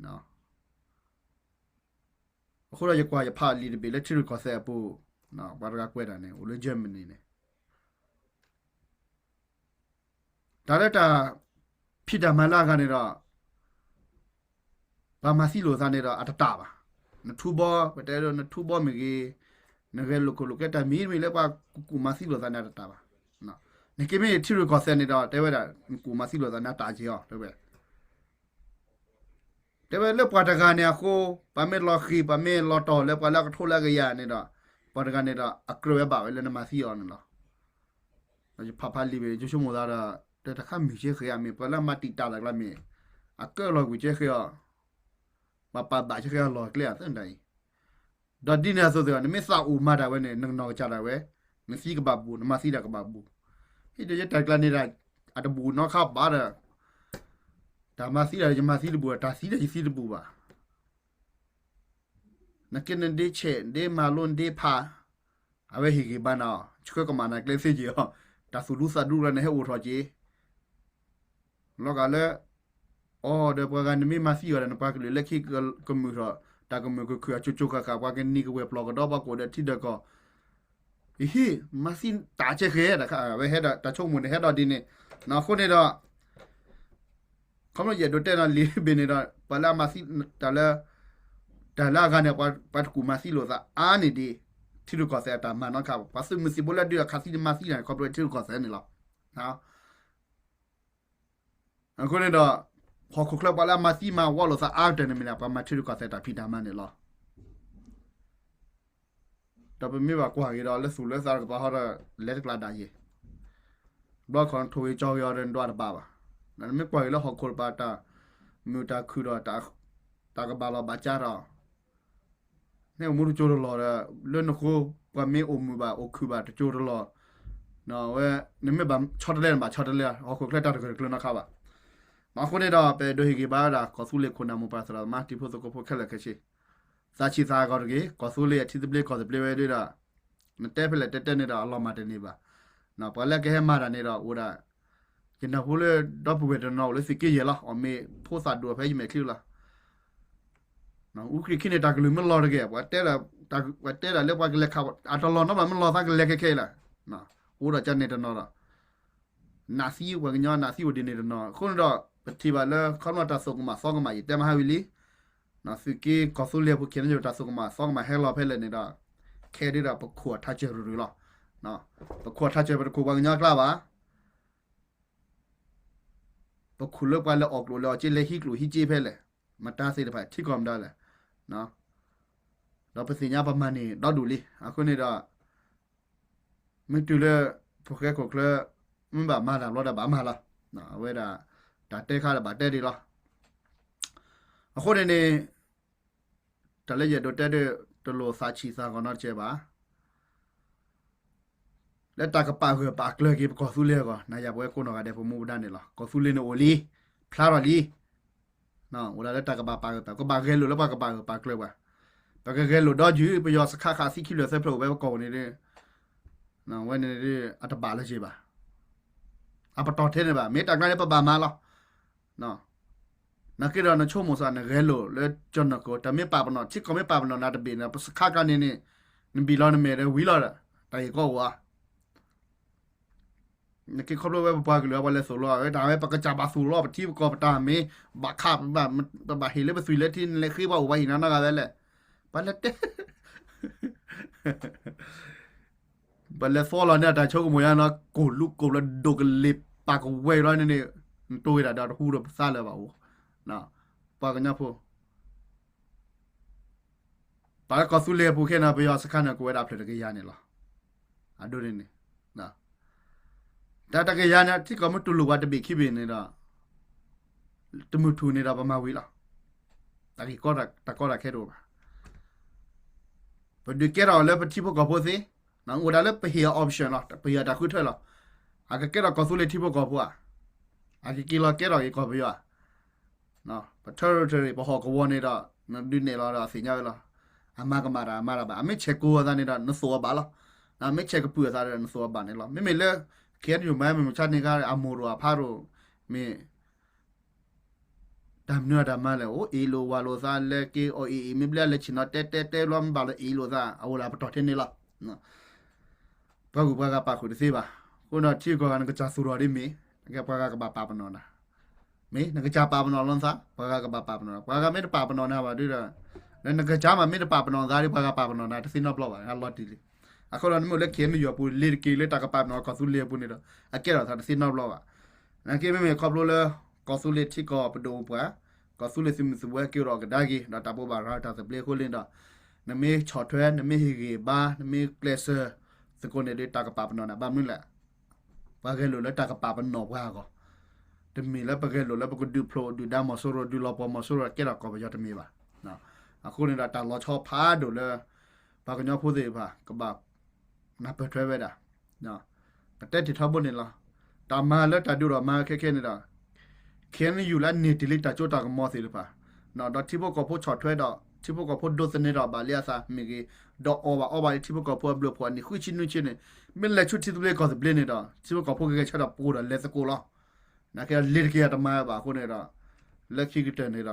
အဃိဒီးယကွၢ်ယဖးလံာ်တဘ့ၣ်လၢထံရူၢ်ကီၢ်သဲးအပူၤ, ပှၤတဂၤကွဲးတၢ်န့ၣ် အိၣ်လၢ Germany န့ၣ် တၢ်လၢတၢ်ဖံးတၢ်မၤလၢအဂၤန့ၣ်ဒီး ပှၤမၤသံလိာ်သးန့ၣ်ဒီးအတတၢ်ဘၣ်. နထူဘီ ပတဲဒ်နထူဘီမ့ၢ်ဂ့ၤ, နဂဲၤလိာ်ခိၣ်လိာ်ကွဲတၢ်မံၤမံၤလၢပှၤကူၣ်မၤသံလိာ်သးန့ၣ်အတတၢ်ဘၣ်. နက့မ့ၢ်ထံရူၢ်ကီၢ်သဲးန့ၣ်ဒီး တဲဝဲဒၣ် နကူၣ်မၤသံလိာ်သးန့ၣ်အတၢ်က့ၤအီၤ တဲဝဲ တဲဝဲလၢပှၤတဂၤန့ၣ်အဃိ ပှၤမ့ၢ်လီၤဃံၤ ပှၤမ့ၢ်လီၤတီၢ်လၢပှၤလၢအကထိလၢအကယၤန့ၣ်ဒီး ပှၤတဂၤန့ၣ်ဒီး အကြၢးဝဲဘၣ်ဝဲလၢနမၤသံအီၤန့ၣ်လီၤ. ယဖးဖးလံာ်ဘ့ၣ် ယဆိကမိၣ်သးဒီး တၢ်တခါမုၢ်ကဲဃဲဧါ မ့ၢ်ပှၤလၢအမၤတံာ်တာ်တၢ်ကျါမ့ၢ် အကၢလီၤကွံာ်ကဲဃဲအီၤ ပှၤပာ်ဘၣ်ကဲဃဲအလီၢ်ကျဲအသၢဒၣ်အံၤ ဒီးဒ်န့ၣ်အသိးသ့ၣ် နမ့ၢ်သးအိၣ်မၤတၢ်ဝဲန့ၣ် နကနီၢ်ကစၢ်ဒၣ်ဝဲ နသံကဘၣ်ဘူး နမၤသံတၢ်ကဘၣ်ဘူး. ဟံၣ်ဒီးယတၢ်ကျါန့ၣ်ဒၣ် အတဘူးနီတခါဘၣ်ဒီး တၢ်မၤသံဒၣ်ယမၤသံတဘူး တၢ်သံဒၣ်ယသံတဘူးဘၣ်. နက့နဒ့ဆဲး နဒ့မၤလိ နဒ့ဖး အဝဲဟ့ၣ်ဂံၢ်ဘါနၤအီၤ ဆှၢကမၣ်နၤကျဲသ့က့ၤအီၤ တၢ်သူၣ်ဒူသးဒူလၢနဟဲအိၣ်ထီၣ်က့ၤ လီၤဂာ်လၢ အီၤဒီးပှၤဂၤနမ့ၢ်မၤသံအီၤဒီး နပှၤကလုာ်လၢခံကမုာ်ထီၣ် တၢ်ကမုာ်ကခုၣ်အကၠိကၠိဃၣ်ဃၣ် ပှၤကနံၤကဝဲၢ်ပျီၢ်ကဒီး ပှၤကအိၣ်ဒီးထံဒီးကီၢ် ယဟံၣ် မၤသံတၢ်ကဲဃဲ ဝဲဟဲဒီးတၢ်ဆိကမိၣ်န့ၣ် ဟဲဒီးဒ်န့ၣ် အဃိန့ၣ်ဒီး ခီဖျိယအဲၣ်ဒိးတဲနီၤလံာ်ဘ့ၣ်န့ၣ်ဒီး ပှၤလၢအမၤသံတၢ်လၢ တၢ်လၢအဂၤန့ၣ် ပှၤတကူၣ်မၤသံလိာ်သးအါန့ၢ်ဒံး ထံရူၢ်ကီၢ်သဲးအတၢ်မၤနီတခါဘၣ်. ပှၤသုးမုၢ်သံၣ်ဘိလၢဒုးဒီးခးသံန့ၣ် မၤသံတၢ်န့ၣ် ခီဖျိထံရူၢ်ကီၢ်သဲးန့ၣ်လီၤ. အဃိန့ၣ်ဒီး ဟီၣ်ခိၣ်ချၢပှၤလၢအမၤသံမၤဝီလိာ်သးအါကတၢၢ်န့ၣ်မ့ၢ်ဒၣ် ပှၤမၤထံရူၢ်ကီၢ်သဲးတၢ်ဖံးတၢ်မၤန့ၣ်လီၤ. ဒီးပမ့ၢ်ဘၣ်ကွၢ်က့ၤဒီး လၢသူၣ်လၢသးတကပၤဟီဒီး လဲၤတကျါဒၣ်ယဲၢ် ဘျီခီနထိၣ်ဂ့ၤကၠီဂ့ၤအီၤဒီး နဒွးတဘၣ်ဘၣ်. နမ့ၢ်ကွၢ်က့ၤလၢဟီၣ်ခိၣ်တပၤ တၢ်မုာ်တၢ်ခုၣ်ဒီး တၢ်ကဘၣ်လီၤဘၣ်ကၢထီၣ် နအိၣ်မူတကၠိတလီၢ်ဒီး လၢနဃိ ပှၤမ့ၢ်အိၣ်မုာ်ဘၣ်အိၣ်ခုၣ်ဘၣ်တကၠိတလီၢ်, ဝဲ နမ့ၢ်ဘၣ်ဆီတလဲနဘၣ်ဆီတလဲ, ဟီၣ်ခိၣ်ချၢတၢ်တဂၢၢ်တကျၢၤနီတခါဘၣ်. အဃိန့ၣ်ဒီး ပအဲၣ်ဒိးဟ့ၣ်ဂံၢ်ဘါဝဲဒၣ် ကီၢ်သူလ့ၤခိၣ်နၢ်မိၢ်ပၢ်သရၣ်သမါတံၤဖိသကိးဖိခဲလၢာ်ခဲဆ့ သးဆံးသးဂီၤတဂ့ၤ, ကီၢ်သူလ့ၤအထံသဘျ့ကီၢ်သဘျ့ဝဲဒၣ်ဒီး နတဲဖဲလဲၣ်တဲတဲန့ၣ်ဒီးအလီၤမၢ်တန့ၢ်ဘၣ်. ပှၤလၢကဟဲမၤတၢ်န့ၣ်ဒီးအိၣ်ဒၣ်, ယနၢ်ဟူလၢဒီပုၢ်ဝဲၢ်တနီၤအိၣ်လၢသုးက့ယဲၢ်လီၤ, အီၣ်မ့ၤဖိသၣ်ဒိၣ်ဖဲယမဲာ်ချံလီၤ. အူကြံၢ်ခံန့ၣ်တၢ်ကလုၢ်မ့ၢ်လီၤတဂ့ၤ, ပှၤတဲဒၣ်လၢပှၤကလဲၤခး အတလီၢ်နီတဘျီမ့ၢ်လီၤသးကလဲၤခဲခဲအံၤလီၤ. အိၣ်ဒီးကန့ၣ်တနီၤဒီး နးသံ ပှၤကညီနးသံအိၣ်ဒ်န့ၣ်တနီၤ. အဃိန့ၣ်ဒီး ပထံၣ်ဘၣ်လၢခီဖျိတၢ်သိၣ်ကမၣ်သီကမၣ် ယတဲမဟါဝံၤလံ, သုးက့ကီၢ်သူလ့ၤဖိခဲန့ၣ် တၢ်သိၣ်ကမၣ်သီကမၣ်ဟဲလီၤဖဲလဲၣ်န့ၣ်ဒီး ခဲဒၣ်ဒီးပခိၣ်အထးစၢၤရူၤရူၤလီၤ. ပခိၣ်အထးစၢၤပတခိၣ်ပှၤကညီအကျါဘၣ်. ပခိၣ်လၢပှၤလဲၤအီၣ်ကျိၣ်လဲၤအီၣ်စ့လဲၤဟံးကျိၣ်ဟံးစ့ဖဲလဲၣ်, မတၤသ့ၣ်တဖၣ်ထံကီၢ်မတၤလဲၣ်. ဒီးပသ့ၣ်ညါပမၤန့ၢ်ဒီဒူၣ်လံ. အဃိန့ၣ်ဒီး မ့ၢ်တုၤလၢ ဖိၣ်ဃဲခိၣ်ချၢ မ့ၢ်ဘၣ်မၤတၢ်ဘျီဒီးဘၣ်မၤလီၤ. အဝဲဒၣ် တၢ်တဲခါဒီးဘၣ်တဲဒ်လီၤ. အဃိန့ၣ်န့ၣ် တၢ်လၢယအဲၣ်ဒိးတဲဒီး တလိၣ်သးဆံးသးဂီၤနီတစဲးဘၣ်. လၢတၢ်ကပာ်ဂၢၢ်ပာ်ကျၢၤက့ၤပကီၢ်သူလ့ၤအဂီၢ် နၤယၤပဝဲကိးနီၢ်ဂၤဒဲးပမူပဒါန့ၣ်လီၤ. ကီၢ်သူလ့ၤန့ၣ်အိၣ်လံ, ဖျါထီၣ်လံ. အိၣ်ဒၣ်လၢတၢ်ကပာ်ပာ်ဂၢၢ်ပာ်, ကဘၣ်ဂဲၤလိာ်လၢပှၤကပာ်ဂၢၢ်ပာ်ကျၢၤပှၤ, ပကဂဲၤလိာ်ဒီယုၢ် ပယီၤစခါဃးသံခံဖျၢၣ်သၢဖျၢၣ်အိၣ်ဝဲပကီၢ်ပူၤန့ၣ်ဒီး ဝဲန့ၣ် အတဘၣ်လၢၤဘၣ်. အပတီၢ်ထဲန့ၣ်ဘၣ် မ့ၢ်တၢ်ကျါန့ၣ်ပဘၣ်မၤလီၤ. နာ်က့ဒီးနဆိကမိၣ်စ့ၢ် နဂဲၤလိာ်လၢကၠီၢ်နီၢ်ခိ တၢ်မ့ၢ်ပာ်ပနီၣ် ထံကီၢ်မ့ၢ်ပာ်ပနီၣ်နၤတဘ့ၣ်န့ၣ် ပစခါကျါန့ၣ်န့ၣ် နဘံၣ်လီၤနမဲာ်ဒီးဝံၤလီၤဒီး တၢ်ဂ့ၢ်ကီအိၣ်ဧါ. နက့ခီဖျိဝဲပပှၤကလုာ်အပှၤလဲၤသိၣ်လိအီၤ တၢ်ဝဲပကစၢ်ဘၣ်သူၣ်လီၤ ပထံပကီၢ်ပတၢ်မ့ၢ်ဘၣ်ခး ပဘၣ်ဟ့ၣ်လၢပသွံၣ်လၢထံ နလဲၤဃ့ပှၤအိၣ်ပှၤဟ့ၣ်နၤနီတဂၤဝဲလဲၣ်. ပှၤလဲၤတဲ ပလဲၤသီလီၤန့ၣ် တၢ်ဆိကမိၣ်ညါနီၤ ကိၢ်လူကိၢ်လၢဒိၣ်ကလ့ၤပာ်ကဝဲၤလီၤန့ၣ်န့ၣ် နတိၢ်ဝဲဒၣ်ဒီးတဟူဒီးပသးလၢၤဘၣ်အိၣ် ပှၤကညီဖိ ပှၤလၢကီၢ်သူလ့ၤအပူၤခဲန့ၣ် ပယီၤစခါန့ၣ် ကဝဲဒၣ်ဖျၢၣ်တကယၤန့ၣ်လီၤ. အဒိန့ၣ်န့ၣ် တၢ်တကယၤန့ၣ် ထံကီၢ်မ့ၢ်တူၢ်လိာ်ပှၤတဘ့ၣ်ခံဘ့ၣ်န့ၣ်ဒီး တမုၢ်ထူၣ်န့ၣ်ဒီးပမၤဝံၤလီၤ. တၢ်ဂ့ၢ်ကီတၢ်ကီတၢ်ခဲတအိၣ်ဘၣ်. ပဒုးကဲထီၣ်လၢပထံဖိကီၢ်ဖိသ့, အိၣ်ဒၣ်လၢပဟ့ၣ်အီၤ option လီၤ ပဟ့ၣ်အီၤတၢ်ဃုထၢလီၤ. အကကဲထီၣ်ကီၢ်သူလ့ၤထံဖိကီၢ်ဖိဧါ, အကက့ၤလီၤကဲထီၣ်က့ၤကီၢ်ပယီၤဧါ. ပ territory ပဟီၣ်ကဝီၤန့ၣ်ဒီး နဒုးနဲၣ်လီၤဒီးသ့ၣ်ညါဝဲလီၤ. အမၤကမၣ်တၢ်အမၤတၢ်ဘၣ်, အမ့ၢ်ဆဲးကိၤအသးန့ၣ်ဒီး နသိၣ်အီၤဘၣ်လီၤ. အမ့ၢ်ဆဲးကပုာ်အသးဒီး နသိၣ်အီၤဘၣ်န့ၣ်လီၤ. မ့မ့ၢ်လၢ KNU မၤမုၢ်မဆါန့ၣ်ခါ အမိၢ်ရိၣ်အဖါရိၣ် မ့ၢ် တၢ်မနုၤအတၢ်မၤလဲၣ်, အိၣ်အ့ၣ်လိာ်ဝၤလိာ်သး လဲၤက့ၤအီၣ်အ့ၣ်အ့ၣ် မ့ၢ်ဘျဲလဲၤဆ့ၣ်နီၤ တဲတဲတဲဘျီ မ့ၢ်ဘၣ်လၢအ့ၣ်လိာ်သး အအိၣ်ဒၣ်ပတီၢ်ထဲန့ၣ်လီၤ. ပှၤဂုၤပှၤဂၤပာ်ဃုာ်တသ့ဘၣ်. အဃိဒီးထံကီၢ်ဂၤ နကစၢ်သူၣ်ထီၣ်ဒ်မ့ၢ် နကဲပှၤဂၤကဘၣ်ပာ်ပနီၣ်နၤ, မ့ၢ်နကစၢ်ပာ်ပနီၣ်လီၤနသး ပှၤဂၤကဘၣ်ပာ်ပနီၣ်နၤ, ပှၤဂၤမ့ၢ်တပာ်ပနီၣ်နၤဘၣ်ဒီး လၢနကစၢ်မးမ့ၢ်တပာ်ပနီၣ်နသးဒီး ပှၤဂၤပာ်ပနီၣ်နၤတသ့နီတဘျီဘၣ် အလီၤတံၢ်လံ. အဃိဒီးနမ့ၢ်အိၣ်လၢ KNU အပူၤ လ့ၤတက့ၤလၢတၢ်ကပာ်ပနီၣ်ကီၢ်သူလ့ၤအပူၤန့ၣ်ဒီး အကဲထီၣ်သးတသ့နီတဘျီဘၣ်. နာ်က့မ့မ့ၢ်ခီဖျိလၢ ကီၢ်သူလ့ၤထံကီၢ်ပဒိၣ်ပှၤ ကီၢ်သူလ့ၤသုးမုၢ်သံၣ်ဘိက့ၤအိၣ်ဒီးကဒါက့ၤ ဒီးတၢ်ဘိးဘၣ်ရၤတၢ်သဘျ့အဃိန့ၣ်ဒီး နမ့ၢ်ဆီၣ်ထွဲ နမ့ၢ်ဟ့ၣ်ဂံၢ်ဘါ နမ့ၢ်ကျဲးစၢးသကိးန့ၣ်ဒီး တၢ်ကပာ်ပနီၣ်နၤ ဘၣ်မနုၤလဲၣ်. ပှၤဂဲၤလိာ်လၢတၢ်ကပာ်ပနီၣ်ပှၤအဂီၢ်, တမ့ၢ်လၢပဂဲၤလိာ်လၢပကဒုးဖျိးဒုၣ်ဒါမီၤစိရိၤ ဒုးလီၤပှီၢ်မီၤစိရိၤ ကဲထီၣ်ကီၢ်ပယီၤတမ့ၢ်ဘၣ်. အဃိန့ၣ်ဒီးတၢ်လီၤဆီဖးဒိၣ်လၢ ပှၤကညီဖိသ့ၣ်တဖၣ် ကဘၣ်နၢ်ပၢၢ်ထွဲဝဲဒၣ် ပတဲတ့ၢ်ထီဘိန့ၣ်လီၤ. တၢ်မၤလၢတၢ်ဒုးဒီးမၤခဲခဲန့ၣ်ဒီး KNU လၢအန့ၢ်တ့ၢ်လံတၢ်စိတၢ်ကမီၤသ့ၣ်တဖၣ်, ဒီးထံဖိကီၢ်ဖိဆီၣ်ထွဲဒီး ထံဖိကီၢ်ဖိဒိးသန့ၤထီၣ်ဘၣ်လံအသးမ့ၢ်ဂ့ၤ, ဒီးအီၣ်ဘၣ်အီဘၣ်လံထံဖိကီၢ်ဖိအဘျုးအဖှိၣ်အနံၣ်ဃုဆံနွံဆံန့ၣ်, မ့ၢ်လဲၤဆူထံသဘျ့ကီၢ်သဘျ့န့ၣ်ဒီး ထံဖိကီၢ်ဖိကဂဲၤဆၢထၢၣ်ပှိၤဒီးလဲၤသကိးလီၤ. နာ်က့လ့ၤတက့ၤအတမၤဘၣ်အဃိန့ၣ်ဒီး လၢခံကတၢၢ်န့ၣ်ဒီး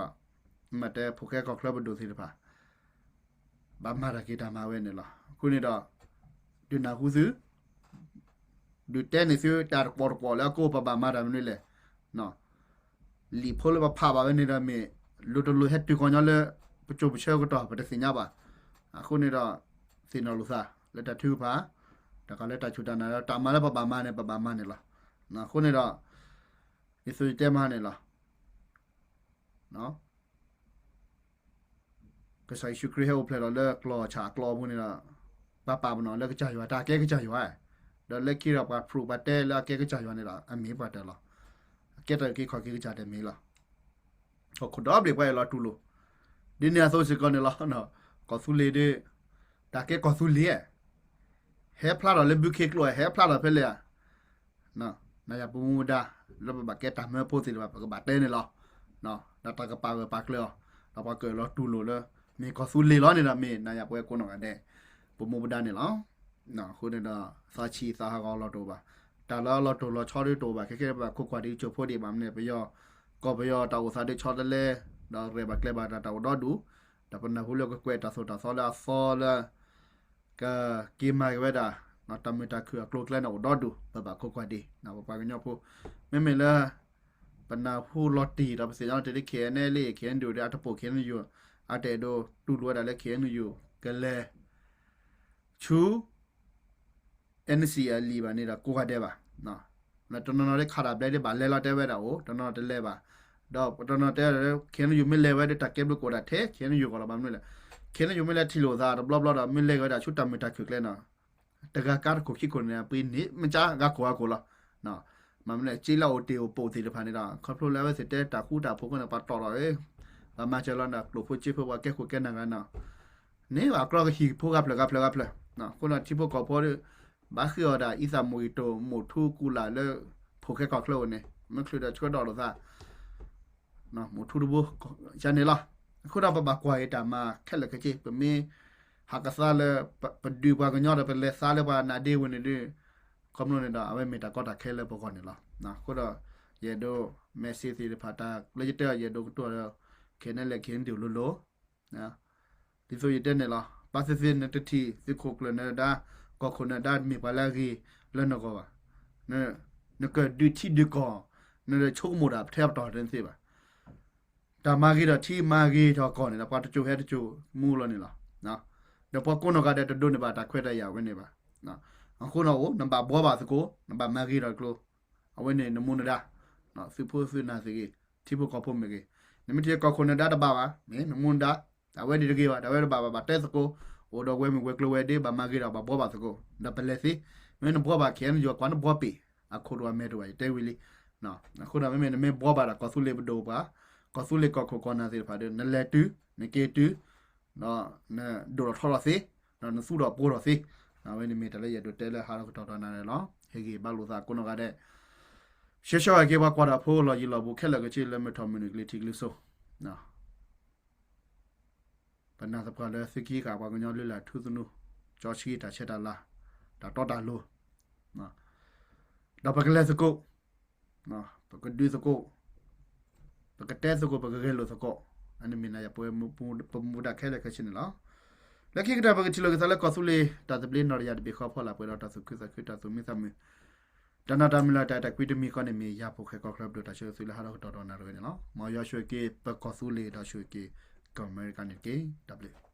မ့ၢ်တဲဖိၣ်ဃဲကီၢ်ချၢပဒိၣ်သ့ၣ်တဖၣ် ဘၣ်မၤတၢ်က့ၤတၢ်မၤဝဲန့ၣ်လီၤ. အဃိန့ၣ်ဒီး ဒုးနၢ်ဟူသု, ဒုးတဲန့ၢ်သုတၢ်တကွီၢ်တကွီၢ်လၢအကိးပဘၣ်မၤတၢ်မနုၤလဲၣ်. လံာ်ဖိလၢပဖးဘၣ်ဝဲန့ၣ်ဒီးမ့ၢ် လိၤတလိၤဟဲတုၤကီၢ်ညီလၢ ပစိၤပဆၢကတီၢ် ပတသ့ၣ်ညါဘၣ်. အဃိန့ၣ်ဒီး သ့ၣ်နီၣ်လိာ်သးလၢတၢ်ထုကဖၣ်, တၢ်ကးလၢတၢ်ဆူၣ်တၢ်နာ်လၢတၢ်မၤလၢပဘၣ်မၤန့ၣ် ပဘၣ်မၤန့ၣ်လီၤ. အဃိန့ၣ်ဒီး ယသိးယတဲမၤန့ၣ်လီၤ. ကစၢ်ယ့ၣ်ၡူးခရံာ်ဟဲအိၣ်ဖျဲၣ်လီၤလၢကျီၢ်ဆၣ်အကျီၢ်အပူၤန့ၣ်ဒီး ပှၤပာ်ပနီၣ်လၢကစၢ်ယွၤ တၢ်ကဲကစၢ်ယွၤ, ဒီးလၢခံဒီးပှၤဖျိးပှၤတဲလၢအကဲကစၢ်ယွၤန့ၣ်ဒီး အမ့ၢ်ပှၤတၢၢ်လီၤ. အကဲတၢ်က့ၤခီၣ်က့ၤကစၢ်တမ့ၢ်လီၤ. ဟီၣ်ခိၣ်ဒီဘ့ၣ်ပှၤအၢၣ်လီၤတူၢ်လိာ် ဒ်န့ၣ်အသိးစ့ၢ်ကီးန့ၣ်လီၤ. ကီၢ်သူလ့ၤဒီး တၢ်ကဲကီၢ်သူလ့ၤဧါ, ဟဲဖျါထီၣ်လၢဘုခ့ကျိဧါ, ဟဲဖျါထီၣ်ဖဲလဲၣ်ဧါ, နၤယၤပမူပဒါ လၢပဘၣ်ကဲတၢ်မၢဖိသ့ၣ်တဖၣ် ပကဘၣ်တဲန့ၣ်လီၤ. ဒီးတၢ်ကပာ်ဂၢၢ်ပာ်ကျၢၤအီၤ ဒီးပှၤကၢၣ်လီၤတူၢ်လိာ်လၢ မ့ၢ်ကီၢ်သူလ့ၤလီၤန့ၣ်ဒီး မ့ၢ်နၤယၤပဝဲကိးနီၢ်ဂၤဒဲး ပမူပဒါန့ၣ်လီၤ. အဃိန့ၣ်ဒီး သးဆံးသးဟးဂီၤလီၤတအိၣ်ဘၣ်, တၢ်လၢအလီၤတိၢ်လီၤဆီဒ်တအိၣ်ဘၣ်, ခဲကဲပဘၣ်ခိးကွၢ်ဒ်ကၠိဖိဒံးဘၣ်မနုၤလဲၣ် ပယီၤ ကီၢ်ပယီၤတၢ်အိၣ်သးဒ်ဆီတလဲ, ဒီးရဲၣ်ဘၣ်ကျဲၤဘၣ်တၢ်တၢ်အိၣ်ဒီဒူၣ်, ဒီးပနၢ်ဟူလၢကကွဲးတၢ်သိၣ်တၢ်သီလၢအသီလၢ ကက့ၤမၤက့ၤဝဲဒၣ် တၢ်မုာ်တၢ်ခုၣ်အကျိၤအကျဲန့ၣ်အိၣ်ဒီဒူၣ် ပဘၣ်ခိးကွၢ်ဒံး ပပှၤကညီဖိ, မ့မ့ၢ်လၢ ပနၢ်ဟူလီၤတံၢ်ဒီးပသ့ၣ်ညါလီၤတံၢ်လၢ ခဲအံၤန့ၣ်လၢ ခဲအံၤန့ၣ်ဒီး အတပိာ် ခဲအံၤန့ၣ်ယိာ် အတအဲၣ်ဒိးတူၢ်လိာ်ဝဲဒၣ်လၢ ခဲအံၤန့ၣ်ယိာ် ကလဲၤ ဆူ NCA အလံာ်ဘၣ်န့ၣ်ဒီးကိးဂၤဒဲးဘၣ်. တနီၤနီၤဒ်ခးတၢ်ဘျဲဒ်ဘၣ်လဲၤလီၤတဲဝဲဒၣ်အိၣ်, တနီၤနီၤတလဲၤဘၣ်, ဒီးတနီၤတဲဝဲဒၣ်လၢ ခဲအံၤန့ၣ်ယိာ်မ့ၢ်လဲၤဝဲဒီး တၢ်ကဲဘျုးကအိၣ်ဒၣ်ထဲ ခဲအံၤန့ၣ်ယိာ်ကီးလီၤ ဘၣ်မနုၤလဲၣ်, ခဲအံၤန့ၣ်ယိာ်မ့ၢ်လဲၤထံၣ်လိာ်သးတဘျီဘျီဒီး မ့ၢ်လဲၤဝဲဒၣ်ဆူတၢ်မုာ်တၢ်ခုၣ်ကျဲန့ၣ် တဂၤကါတခိၣ်ခံခိၣ်န့ၣ် ပှ့ၤန့ၣ် မ့ၢ်ကါဂၤခိၣ်ဂၤခိၣ်လီၤ. မ့မ့ၢ်လၢ စ့လၢအိၣ်တ့ၢ်အိၣ်ပိာ်သ့ၣ်တဖၣ်န့ၣ်ဒီး ခီဖျိလၢအဝဲသ့ၣ်တဲတၢ်ဃူတၢ်ဖိးအဃိန့ၣ် ပှၤတီၢ်ထီၣ် ပှၤမၤစၢၤလီၤန့ၣ် ကျိၣ်ဖိစ့ဖိ ပှၤကဲခိၣ်ကဲနၢ်ဂၤန့ၣ် န့ၣ်ဘၣ်အကြၢးကဟံၣ်ဖိဂၤဖျၢၣ်ဂၤဖျၢၣ်ဂၤဖျၢၣ်, အဃိဒီးထံဖိကီၢ်ဖိဒီး ဘၣ်ဃ့ၢ်အီၤဒၣ် အံသၣ်မိၣ်အံတိၣ် မိၣ်ထူကူလာ်လၢ ဖိၣ်ဃဲကီၢ်ချၢအိၣ်န့ၣ် မ့ၢ်ချုးဒီးဆှၢဒီးလိာ်သး မိၣ်ထူတဘိ ယၤန့ၣ်လီၤ. အဃိဒီးပဘၣ်ကွၢ်က့ၤတၢ်မၤ ခဲလၢာ်ခဲဆ့ ပမ့ၢ်ဟးကသါလၢ ပဒုးပှၤကညီဒီး ပလဲၤသါလၢပှၤနးဒ့ဝဲန့ၣ်ဒီး ခီဖျိန့ၣ်ဒီး အဝဲမ့ၢ်တၢ်ကီတၢ်ခဲလၢပဂီၢ်န့ၣ်လီၤ. အဃိဒီး ယအဲၣ်ဒိး message သ့ၣ်တဖၣ် တၢ်လၢယတဲအီၤ ယအဲၣ်ဒိးကတိၤဒီး ခဲန့ၣ်လဲၣ် ခဲန့ၣ်ဒုးလိၤလိၤ ဒ်သိးယတဲန့ၣ်လီၤ. ပာ်သ့ၣ်သ့ၣ်နတထံၣ် သုးခိၣ်ကျၢၢ်နဒါ ကီၢ်ခိၣ်နဒါ မ့ၢ်ပှၤလၢအဂ့ၤလၢနဂီၢ်ဘၣ်. နကဒုးထံဒုးကီၢ် နဆိကမိၣ်တၢ်ထဲပတီၢ်တသ့ဘၣ်. တၢ်မၤဂ့ၤထီၣ်ထံမၤဂ့ၤထီၣ်ကီၢ်န့ၣ်ဒီး ပှၤတစိၤဟဲတစိၤမူလီၤန့ၣ်လီၤ. ဒီးပှၤကိးနီၢ်ဂၤဒဲးတဒိးန့ၢ်ဘၣ်တၢ်ခွဲးတၢ်ယာ်ဝဲန့ၣ်ဘၣ်. အဃိန့ၣ်အိၣ် နဘၣ်ဘှီဘၣ်သကိး နဘၣ်မၤဂ့ၤထီၣ်ကျိၤ အဝဲန့ၣ်နမူနဒါ သုးဖိသုးနၢ်သ့ၣ်ဂ့ၤ ထံဖိကီၢ်ဖိမ့ၢ်ဂ့ၤ, နမ့ၢ်ထံၣ်ကီၢ်ခိၣ်နဒါတဘၣ်ဘၣ် မ့ၢ်နမူနဒါ တၢ်ဝဲဒ်တဂ့ၤဘၣ် တၢ်ဝဲတဘၣ်ဘၣ် ဘၣ်တဲသကိး အိၣ်ဒီးဝဲမ့ၢ်ဝဲၤကျိၤဝဲၤဒ့ ဘၣ်မၤဂ့ၤဒီးဘၣ်ဘှီဘၣ်သကိး ဒီးပလဲၤသ့, မ့ၢ်နဘှီဘၣ် ခဲအံၤန့ၣ် ယွၤကွၢ်နဘှီပ့ၢ် အခိၣ်ဒိၣ်အမဲာ်ဒိၣ်ဘၣ် ယတဲဝံၤလံ. အဃိဒီးမ့မ့ၢ်နမ့ၢ်ဘှီဘၣ်ဒီး ကီၢ်သူလ့ၤပဒိၣ်ပှၤ ကီၢ်သူလ့ၤကီၢ်ခိၣ်ကီၢ်နၢ်သ့ၣ်တဖၣ်ဒီး နလဲၤတုၤ နက့ၤတုၤ ဒီးနဒိၣ်ထီၣ်ထီထီၣ်သ့, ဒီးနသူဒီးပှိၤထီၣ်သ့, အဝဲန့ၣ်မ့ၢ်တၢ်လၢယအဲၣ်ဒိးတဲလၢဟးထီၣ်ကတီၢ်ဒီးနၤန့ၣ်လီၤ. ဟ့ၣ်ဂံၢ်ဘါလိာ်သးကိးနီၢ်ဂၤဒဲး, ဆှၢဆှီက့ၤပှၤကွၢ်တၢ်ဖိလီၢ်ယံၤလီၢ်ဘူး ခဲလၢာ်ခဲဆ့လၢမုၢ်ထီၣ်မုၢ်နုာ်ကလံၤထံးကလံၤစိး ပနာ်သပှၢ်လၢသုခံဃာ်ပှၤကညီလုၢ်လၢ်ထူသနူ, ကၠီဆှံတၢ်ဆဲးတၢ်လၤ, တၢ်တီတၢ်လိၤ, ဒီးပကလဲၤသကိး, ပကဒုးသကိး, ပကတဲသကိး ပကဂဲၤလိာ်သကိး, အန့ၣ်မ့ၢ်နၤယၤပဝဲမူပမူဒါခဲလၢာ်ခဲဆ့န့ၣ်လီၤ. လၢခံကတၢၢ်ပကထံၣ်လိာ်က့ၤသးလၢကီၢ်သူလ့ၤ တၢ်သဘျ့နီၢ်တယၢ်တဘ့ၣ်ဃီဖီလာ်ပှဲၤဒီးတၢ်သူၣ်ခုသးခု တၢ်သူၣ်မံသးမုာ် တၢ်နီၢ်တၢ်မုၢ်လၢ်တၢ်အဲၣ်တၢ်ကွံတမံၤဃီန့ၣ်မ့ၢ်ယၤဖိၣ်ဃဲကီၢ်ချၢဘျုး တၢ်ဆၢဂ့ၤသုလၢဟးထီၣ်ကတီၢ်ဒီးနၤတဂ့ၤန့ၣ်လီၤ. မ်ယွၤဆိၣ်ဂ့ၤက့ၤပကီၢ်သူလ့ၤဒီးဆိၣ်ဂ့ၤက့ၤကီၢ်အမဲရကၤန့ၣ်တက့ၢ်. တၢ်ဘျုး